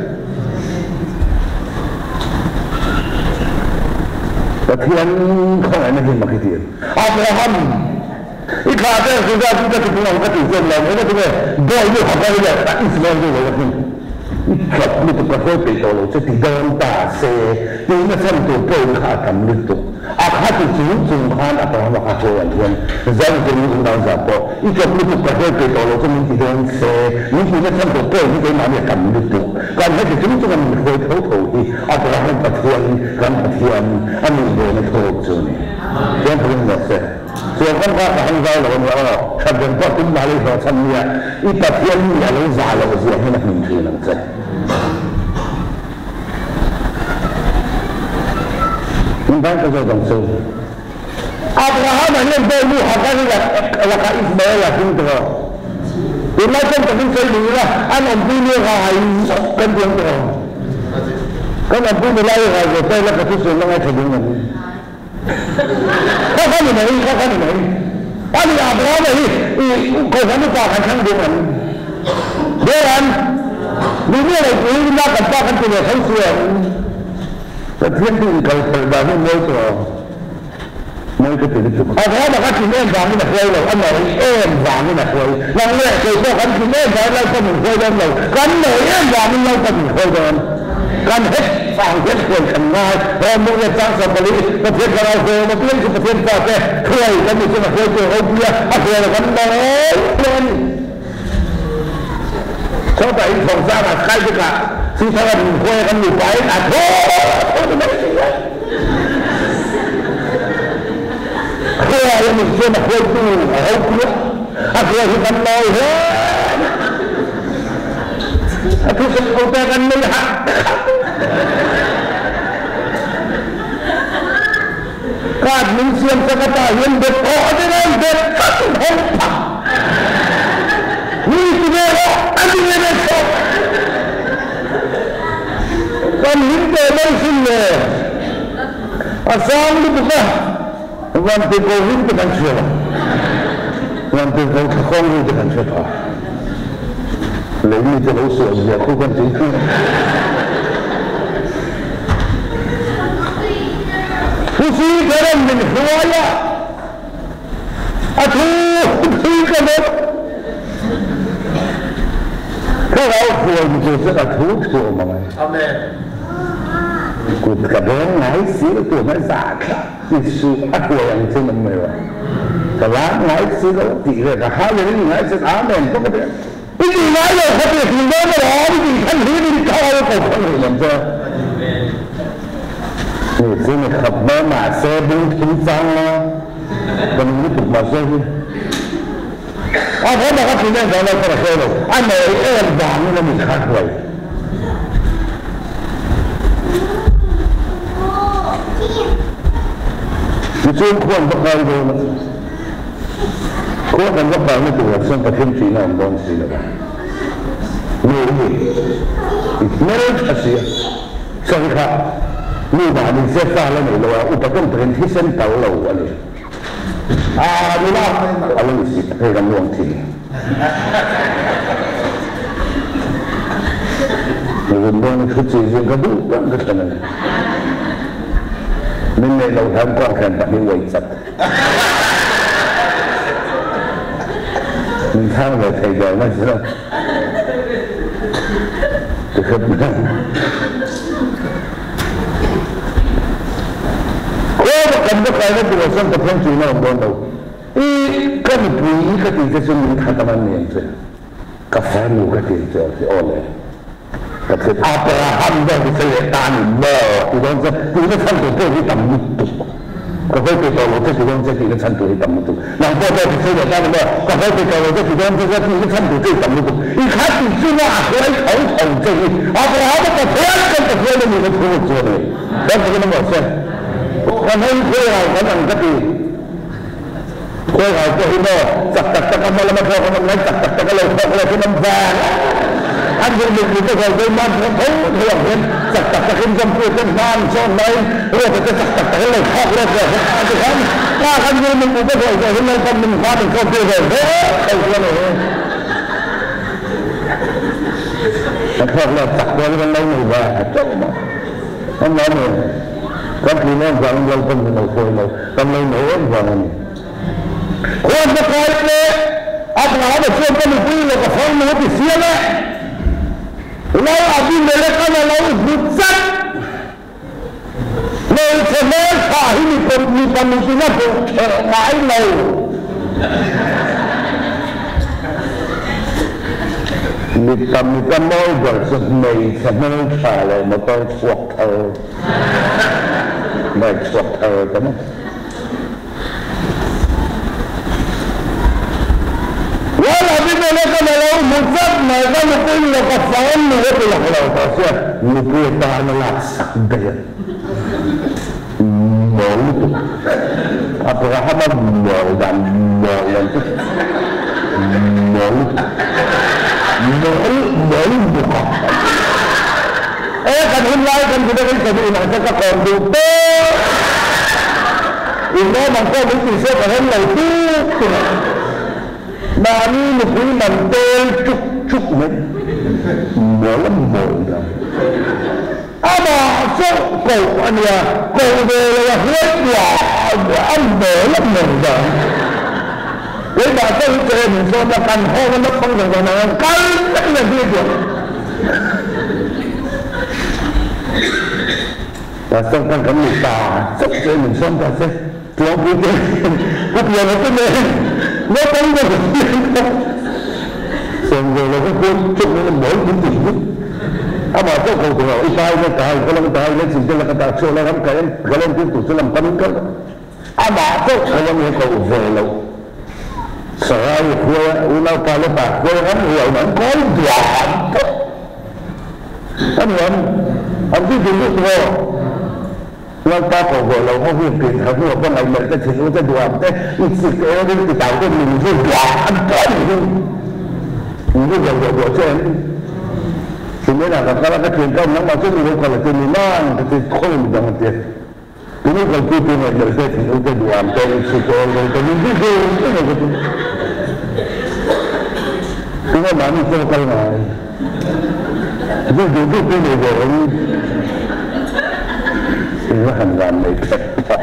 Pathian khawngaihna hi mak i ti em? Abraham, i thlah te Juda chu ka ti ang ka tih chuan lo eng ati nge bawi nu Hagari leh Ismael chu lo va hnim i tlawp lutuk ka hruai peih tawh lo che ti dawn ta se tihna chhan tur pawhin kha a tam lutuk. A kha ti chung chung khan Abrahama kha hruai ang hian zan chu min unau zah pawh i tlawp lutuk ka hruai peih tawh lo chu min ti dawn se min tihna chhan tur pawhin hi keimahni a tam lutuk kan heti chung chunga min hruai tho tho hi Abraham Pathian kan Pathian a nih ve na thawk chu a ni. Chuan ka ring rawh se. Chuan kan kha ka hang zau lo a nia aw, that reng pawh tum mahla i hlawhchham nia, i Pathian mi a lo zah loh zia hian a hmin thin ang che. Engvang ka zawt ang chu? Abrahama hian Bawinu Hagari lakah Ismael a hring tawh. Tunlai chuan ka hming sawi duh ila, an awmpui ni rai zawk kan ti ang tawh. Kan awmpui ni lai rai ve ta ila ka thusawi la ngaithla ding ang. Kha kha ni mai, kha kha ni mai. Ani Abrahama hi i kohhran upa kan thlang ding ang. Hriat ang. Mi lo pui na kan pa kan ti ve tho si em? Pathian chu inkal phelh dan hi mawi tawh ang. Mawi ka ti lutuk. Abrahama kha thin em vangin a hruai lo, a nawi em vangin a hruai. Nang leh kei pawh kan thin em vangin Lalpa min hruai dawn lo, kan nawi em vangin Lalpa min hruai dawn. Kan het vang hian hruai kan ngai. Rawmawng leh chang 14, Pathian thlarau hruai awm apiang chu Pathian fate hruai kan ni chuan a hruaitu a ropui a, a hruai lo kan nawi hle a ni. Chawta in thawng zangah kai tikah Sisara min khuai a kan nupa in a thaw thaw ti mai si a. Khuai a nih chuan a khuaitu a ropui a, a khuai hi kan nawi hle. A thusawi ko te kan nei hak hak. Card min siam sak atah hian bet thawh a ni lo, bet kan hawng phak. Mi ti ve rawh a ni ve ve chawk. Kan hlim teh mai sin le. A sang lutuk a, Vantirhkoh ring te kan hria lo. Vantirhkoh thlakhawng ri te kan hre pha. Lei mite lo sual zia khu kan ti. Thusi kheran min hruai a, a thu thui ka dawt. Thlarau hruai ni tur chuan a thu thu awm ang e. Kut ka beng ngai si lo tur hmai zah thlak ti suh a hruai ang chuan awm mai rawh. Ka lak ngai si lo tih ve ka hallelujah ngai chuan amen pawh ka ti. I tih ngai lo kha tih hlim dawn alawm i tih khan hlim in ka au ko khan rih lem che. Ni chu ni khap mai mahse bung thil chang la ka ning lutuk mahse hi a hawm a ka thin em vang lo ka hre lo a nawi em vangin a ni kha hruai. Tichuan khuan va kai dawn a. Khua kan va kalna turah chuan Pathian ṭihna awm dawn si lo va. Nu hi i hmel ṭha si a, sawi kha nu mah ni se fa la nei lo a, upa tawng takin thisen tal lo a ni. Aa nula a lo ni si, hei kan luang thin. Nuvun dawn i thu chi zing ka duh ber ka thlen a ni. Min neih loh hian kawnghren pahnih uai chat. Min thlang ve thei der mai si lo. Tikhat na. Khua va kan va kaina tur ah chuan Pathian chuina awm dawn lo. I ka nupui ka tih che chu min that ang an ni ang che. Ka farnu ka tih che ang che aw le. Pathian Abraham ber hi che leh ta a ni maw ti dawn che tihna chhan tur pawh hi tam lutuk. Ka hawi peih tawh lo che ti dawn che tihna chhan tur hi tam lutuk. Nang pawh pawh ti che leh ta a ni maw ka hawi peih tawh lo che ti dawn che tihna chhan tur che hi tam lutuk. I kha ti chunga a hruai tho tho che hi Abrahama Pathian kan Pathian a nihna thu chu a ni. Kan takin a maw che. Kan hawi khawi kan ang ka ti. Khawngaih pawh hi maw chak tak tak a hma lama thawk an awm lai chak tak tak a lo thawk leh chu an vang a, an zir mut mut te zawi zawi man chu an tho tho ang hian chak tak takin Jampu ten hma an sawn laiin Ruata te chak tak takin lo thawk leh ve bawk a tikhan kha kan zir mut mut te zawi zawi hin Lalpan min hma min sawn tir ve ve tho chu a ni. A thawk leh chak tualin an lo nei ve teuh maw an lo nei. Kan tih em vangin Lalpan min lo hruai lo, kan lo nei em vang a ni. Khuan ka kai leh Abrahama chuan ka nupui lo ka fang nu ti siam e. Lal Abimelek-an a lo hmu chat. Hmeichhe hmeltha hi mipa nutin a hmuh kherh ngai lo. Mipa mita mawi ber chu hmeichhe hmeltha leh motor chhuak thar. Bike chhuak thar ta maw. Lal Abimelek-a na lo hmu chat mai ka nupui lo ka fang nu a ti lak lo ta sia nupui atan a lak sak daih a. Mawl lutuk. Abrahama mawl dan mawl dan chu mawl lutuk. Mawl mawl bawk a. E kan hun lai kan ti deuhin ka duh inang chuan ka kawm duh tawp. In lawm ang pawh min tih se ka rem lo tuk tuk a. Mahni nupui man tel chuk chuk mai. Mawl a mawl dan. Amah chauh koh a nia, koh ve lo a hruai duah duah a mawl a mawl dan. Keimah chauh hi che min sawm a, kan home a naupang zawng zawng nang kal vek le hruai duah. Pastor khan kan mipa chauh che min sawm ta che. Tlawngpui te pu pian a te nen naupang zawng zawng nen sawm ve lo kha khuan chawp nen a mawl min ti hi. Amah chauh ko tur a i tai na tai ka lam tai na chin te laka ta chhuah la ram ka en ka len tir tur chu lam pan in kal amah chauh ka lam hi ko ve lo Sarai khuai a unaupa le pa khuai ram ruai in an kawl duan tawh a nuam an ti duh lutuk aw. Lalpa ko ve lo ho hi pian thar hnuah pawh ngaihmelh te thin u te duam te itsik te eng ring ti tau te min zu duah an pawh ni hi min zu duah duah duah che em Cement ah ka kal a ka thian ka awm nangmah chu mi lo kal a ti ni nang ka ti khawi mi dang a ti tunu kalpui tu ngaihmelh te thin u te duam te itsik te eng ring te min zu duh duh mai ka ti tunge mahni chu kal ngai Zu duh duh pui nei ve reng in la han van nei phet phawt.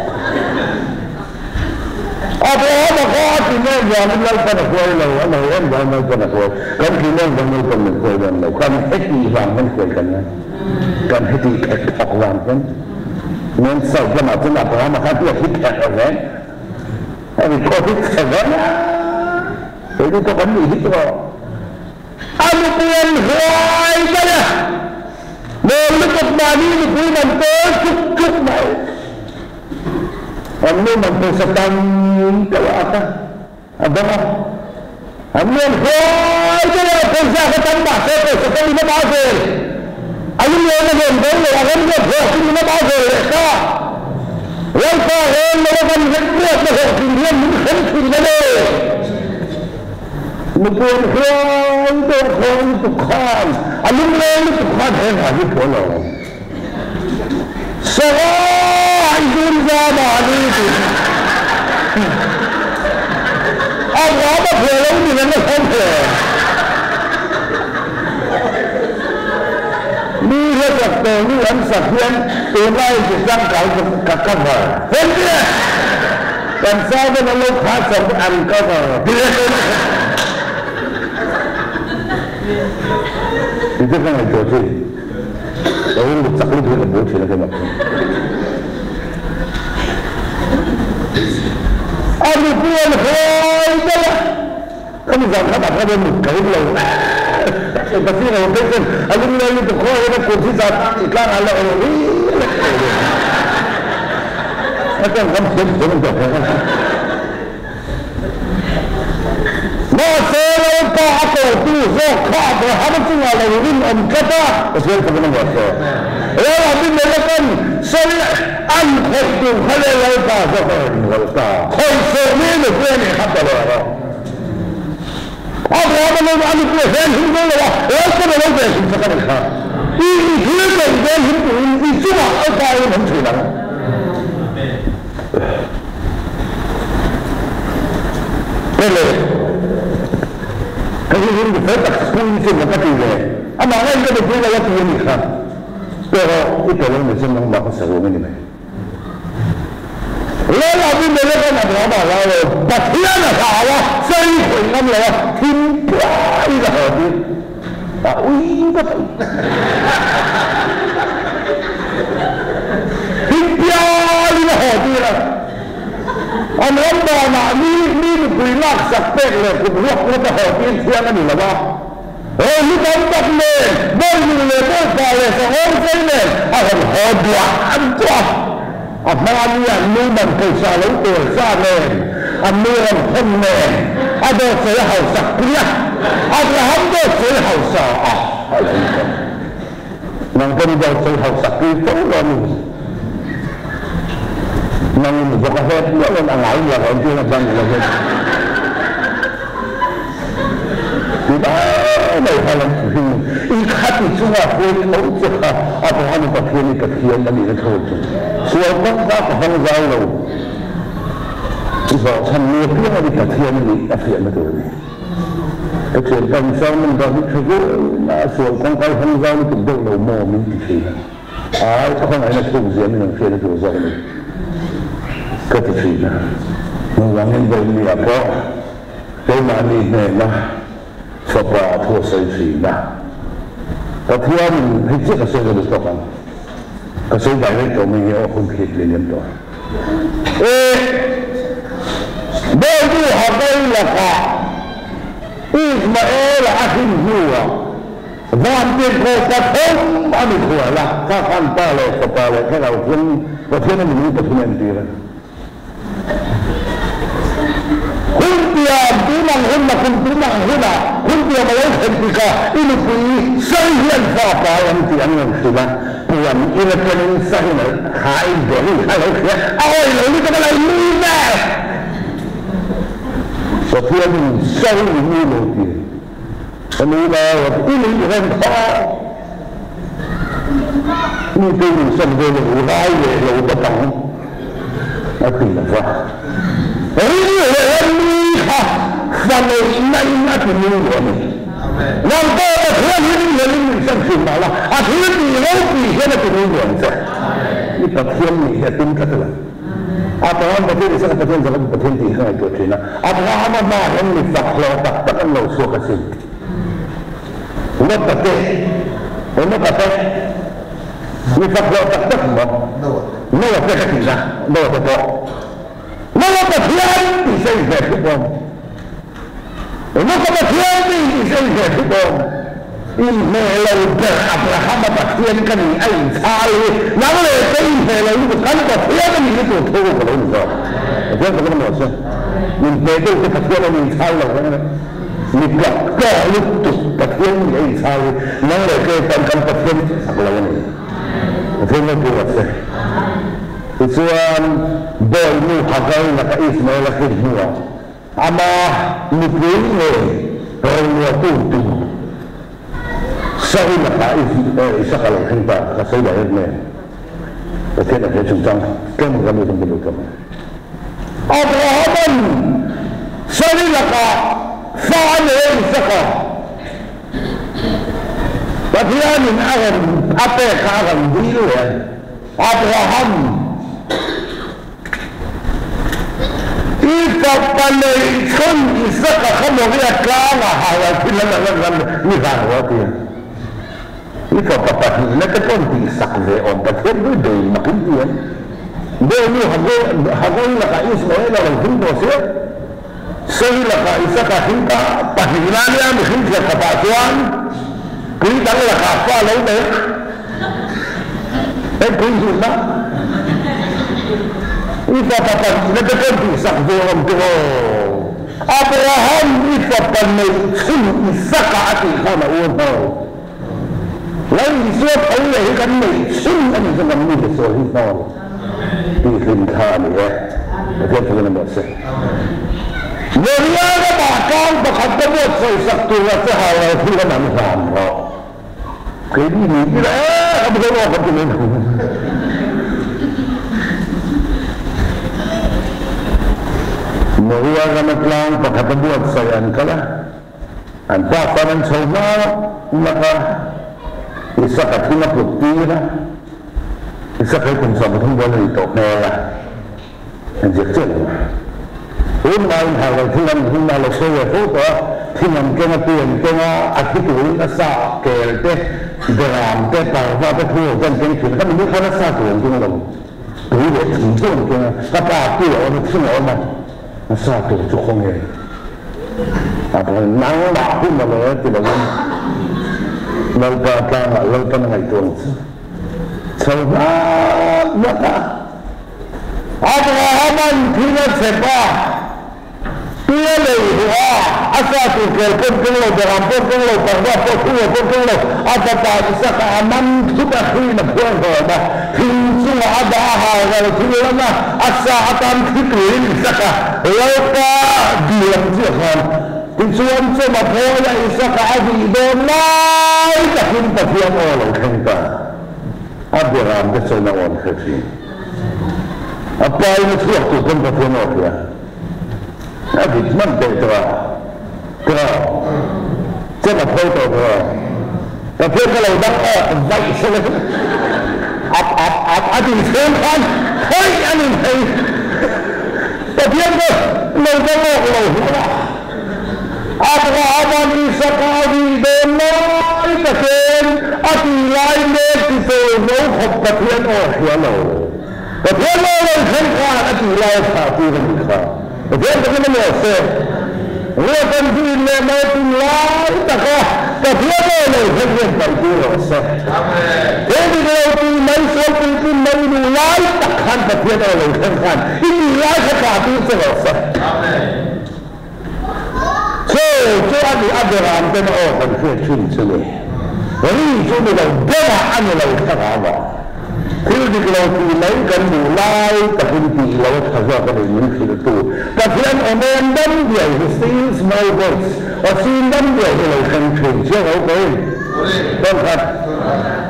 Abraham a kha a tih em vangin Lalpan a hruai lo, a nei em vangin Lalpan a hruai, kan tih em vangin Lalpan min hruai dawn lo, kan hetih vang hian hruai kan ngai, kan hetih phet phawk vang hian. Nen south lamah chuan Abraham a kha hriat hi phet lo reng, a record hi chhe reng a, keini pawh kan nih hi chu aw. A nupui an hruai daih a, mawl lutuk mahni nupui man tawl chuk chuk mai. An nu man pawisa tam deuh a ak a, a dawng a. An nu an hruai daih a, pawisa kha tam mah se pawisa tam in a ba zel. A lunglen a ven dawn lo, a ram ruat hlawhtling in a ba zel leh ta. Lalpa rel lo a kan remruatna hlawhtling hian min hrem thin a ni. Nupuan huai deuh khawn lutuk khan a lungleng lutuk khan he hna hi phuah lo. Sarah i zun za mahni tih Abraham a phuah lo ni reng a hlawm hle. Mi hla sak tawh nu an sak hian tunlai chi changkang chu ka cover. Henry! Kan servant an lo khar chawp hi an cover Ti te ka ngaihtuah chi ka rilru chak lutuk hi ka bul thin a keimah chu. A nupui an huai daih a, ka nizan khat ah khan mut ka ring lo Pathian a awm phei chuan a lungleng lutuk khaw hian a kut hi zan i tlang ah la awm hi Hetiang kan thiam thiam ang tawh kher a. Mahse, Lalpa a kotu zawk kha Abrahama chungah lo rinawm tlat a. Pathian kha min ruat tawh. Ral Abimeleka'n sawi an khawih tur kha leh Lalpa zawk a rawn rawlh ta. Khawih sawh mi nupui a nih kha pe leh rawh. Abrahama lo a nupui a ven him dawn lo a, Lalpa'n a lo ven him sak a nih kha. I i thil neih ven him turin i chungah Lalpa a rinawm thin ang. Pele, hei hi rilru fel tak puin chu maw ka ti ve? Amah ngaiin ka nupui lo a ti a nih kha. Pe rawh, i pe lo ni chuan nangmah ka saruang a ni mai. Lal Abimeleka'n Abrahama a hlau lo, Pathian a hlau a, sawi khawih ngam lo a, thim puaiin a haw tir. A ui vak ang. Thim pialin a haw tir a. An ram danah mi mi nupui laksak pek leh kut ruak ngawt a haw tir thiang a ni lo a. Rohlu tam tak nen, bawlhnu leh bawlhpa leh sangawng chei nen a rawn haw duah duah a. A hmani an nu man pawisa lo tel sa nen, an nu rawn hawn nen, a dawt sawi a hausak pui a, Abraham dawt sawi hausa a a lo inhawn. Nang pawh i dawt sawi hausak pui fo lo a ni. Nang in vawk a hlep miah loin a ngai miah lo tiin a bang lo hlep. Ti mai mai kha lam i khati chunga hruai tho che kha Abraham Pathian i Pathian a nihna tho chu sual kawngka ka hawng zau lo. I zawhchhan mi apiang a ni Pathian a nih a fiahna tur a ni. Ka thianpa in sermon dan hi tha viau na a sual kawngkai hawng zau lutuk deuh lo maw min ti thin a. Ai ka hmangaihna thuk zia min rawn hriatna tur zawk a ni ka ti thin a. Chuvangin vawiin ah pawh keimahni hnena fapa thu a sawi thin a. Pathianin hei chiah ka sawi ka duh tawk ang. Ka sawi direct tawh mai nge aw hun khi leh liam tawh. E Bawitu Hagai lakah Ismaela a hrin hnuah Vantirhkoh pathum a ni khual a, kha khan Pa leh Fapa leh Thlarau Thiang Pathian a minung pathum a entir a. Hun tiam tun ang hun la kum tun ang hunah hun tiam a lo thlen tikah i nupui Sari hian fa pai ang tih an rawn hrilh a, puan in atangin Sari kha i beri kha a lo hria, a awih lo lutuk a lo nui vel. Pathianin Sari i nui lo ti. Ka nui lo, i nuih reng kha. Mi te in sam ve lo rai leh lo bawk ang a ti lo va. Ring leh a nui kha fa neihna in a ti nui lo a ni. Nang pawh Pathian hi ring leh in min sam thin mah la, a thil tih ropui hian a ti nui lo ang che. I Pathian nih hi a tum tlat lo. Abraham Pathian Isaka Pathian Jakob Pathian tih hi ka ngaihtuah thin a. Abrahama hmaah hian mi fak hlawh tak tak an lo chhuak asin. Lota te, Enoka te, mi fak hlawh tak tak maw? Noah te ka tih na, Noah te pawh. Noah Pathian tih se inhmeh thup awm. Enoka Pathian tih tih se inhmeh thup awm. Inhmeh lo ber Abrahama Pathian ka nih a inchhal hi nang leh kei inhmeh lo lutuk kan Pathian a nih hi tur thu ka lo ni zawk. Pathian ka lo ni se. Inhmeh deuh te Pathian a ni inchhal lo reng reng. Mi tlak tlak lutuk Pathian nih a inchhal hi nang leh kei tan kan Pathian chak lo a ni. Pathian lo tur a che. Tichuan Bawihnu Hagar laka Ismael a hrin hnuah ama nupui ngei roluahtu tur Sari lakah Isaka lo thleng ta ka sawi dah em em. Pathian a hre chungchang tlem ka nu chuan ka duh tawh mai. Abrahaman Sari lakah fa a nei a Isaka Pathianin a rawn a pek kha a rawn dil leh a. Abraham, I fapa neih chhun Isaka kha Moria tlangah hauhal thil an la lan ni hlan lo a ti a. I fapa pahnihna te pawh an tihsak ve awm Pathian pui bei mak in ti em? Dawnu Hagai lakah Ismael a lo hring tawh sia, Seri lakah Isaka hring ta pahnihna nia mihring thiam khatah chuan pui dang lakah fa lo nei hei pui hnihna I fapa pahnihna te pawh an tihsak ve awm tiraw? Abraham i fapa neih chhun Isaka a tih khan a u hnawl. Lal Isua tho leh hi kan neih chhun a nih chuan kan mite sual hi hnawl tih hlim thla a ni e. Pathian thu in a mawh se. Moria ramah tlang pakhat ka buatsawisak tura che hau lo thil an an hlan rawh. Keini ni ila e a bu zawk kan ti mai lo. Moria rama tlang pakhat a buatsaih an kal a, an pa chuan an chho hlauh nak a, Isaka thing a put tir a, Isaka hi kum 13 dawn a nih tawh hmel a. An ziak chiah lo. Tun laiin har lo thing an hung a lo sawi ve fo tawh a, thing an keng a, tui an keng a, a thi turin a sa kel te, beram te, parva te thu ho te an keng thin a, ka nupui khan a sa tur an keng lo, tui leh thing chu an keng a, ka pa tui a awm a, thing a awm a, a sa tur chu khaw nge? A nangmah hun a lo e ti lovin Lalpa tlangah Lalpan a ngaihtuah ang chu chho hnak hnak a. Abrahama'n thil a chep a, tui a lei huh a, a sa tur kel pawh keng lo, beram pawh keng lo, parva pawh thungaw pawh keng lo, a fapa Isaka a man thut a hriin a phuar hlawm a, thing chungah a dah a hal ral thil lam a, a sa atan thi turin Isaka Lalpa diam chiah khan. Tichuan chawm a phawi a, Isaka a vih dawn lai takin Pathian aw lo thleng ta. A beram te chuan a awn hre thin. A pain a chhuak tur pawn Pathian aw hria. A dik hman teh tawh a. Tiraw? Chem a phawi tawh tiraw? Pathian ka lo dang awk vaih se le ap ap ap a tih chhung khan khawih a ni thei. Pathian ka lo dang awk lo hlauh a. Abrahama'n Isaka a rih dawn lai takin a tih lai mek ti chawl zo khawp Pathian aw hria lo. Pathian aw lo thleng khan a tih lai a chhah tir a nih kha. Pathian takin a nuah se. Ruatan chu in leh mai tum lai taka Pathian aw lo thleng hian paih tir rawh se. Thil dik lo tih mai sual puitlin mai i duh lai tak khan Pathian aw lo thleng khan i tih lai kha tah tir che rawh se. Chu chu a ni a beram ten aw kan hriat thin chu ni. Ri chu ni lo berah a ni lo thlarau ah. Thil dik lo tih mai kan duh lai takin tih lo tha zawk a ni min hrilh tu. Pathian awm em dam diai hi still small voice aw chin dam diai hi lo thleng thin chiang lo ko in. Tawngkhat.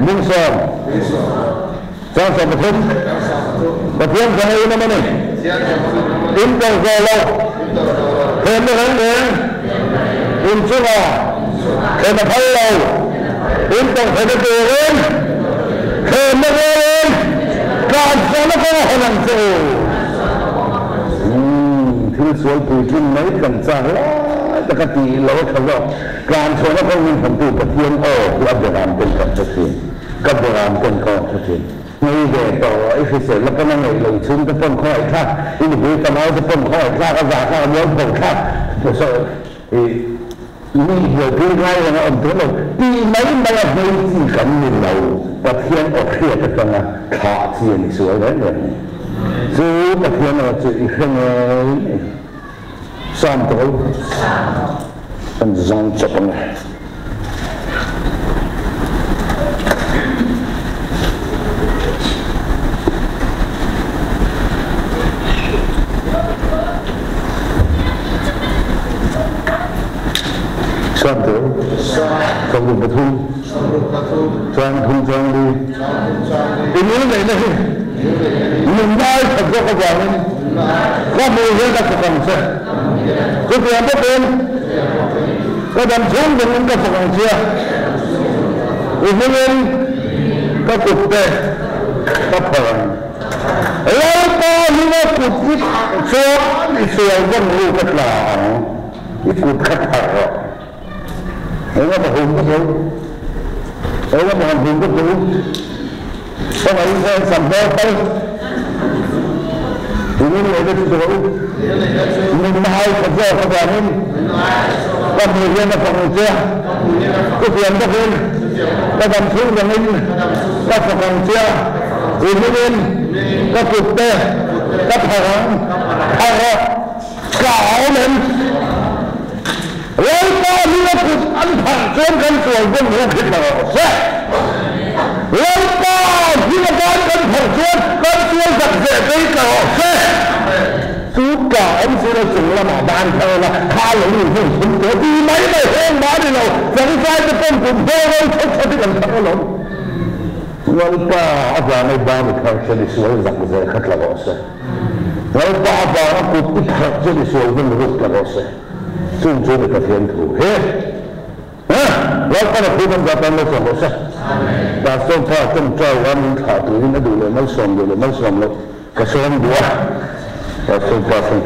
Mungsawm. Chang 13, Pathian ka ngei nam a ni. In kal zawh lo, thlemna reng reng, in chungah thlen a phal lo, in tawngthei turin thlemna rualin tlanchhuahna kawng a hawn ang che u. Thil sual puitlin mai kan chak lai taka tih lo a tha zawk. Tlanchhuahna kawng min hawntu Pathian aw hi a beram ten kan hre thin. Ka beram ten ka awm hre thin. Ngei ve tawh i hrisel na pawn a ngeih lo chhung te pawn khawngaih thlak, i nupui fanau te pawn khawngaih thlak, a zah thlak, a mual pho thlak, i mi buaipui ngai reng a awm tur lo tih mai mai a hmei chi kan ni lo. Pathian aw hriat atanga thlah chi a ni sual reng reng. Chu Pathian aw chu i hre ngei ngei. Sam tawl kan zang chawp ang e. Sam tawl 73 chang thum chang li i nil neihna hi nunna ai that zawk avangin ka hmuh hian ka fak ang che. Chutiang bawkin ka dam chhung dangin ka fak ang che. I hmingin ka kut te ka phar ang. Lalpa hminga kut i phar chuan i sual vawn ru ka tla ang. I kut kha phar rawh. Engemaw hum ka hmu. Engemaw han hum ka hmu. Ka ngaih hian sam hmel tal. Tumin leh te chu rawh u. Nunna ai khat zawk avangin ka hmuh hian a fak ang che. Chutiang bawkin ka dam chhung dangin ka fak ang che. I hmingin ka kut te ka phar ang. Phar rawh. Ka awm em? Lalpa hming a kut an phah chuan kan sual vawn ru khi tla rawh se. Lalpa hming atan kan phah chuan kan sual zak ve phei tla rawh se. Chu ka awm sin a chung lamah ban thar ila, kha lo in hmun thum tawh ti mai mai heng mah a ni lo, Farisai te pawn kum hmel ro chho chho hi kan thar alawm. Lalpa avanga i ban i phar chuan i sual zak ve kha tla rawh se. Lalpa avanga kut i pharh chuan i sual hmun ruk tla rawh se. Chung chu ni Pathian thu hi. Ha! Lalpan a thu kan zah tan lo chuang rawh se. Pastor pa tawngtai a min thlah turin a duh leh malsawm duh leh malsawm loh ka sawm duh a. Pastor pa tawngtai.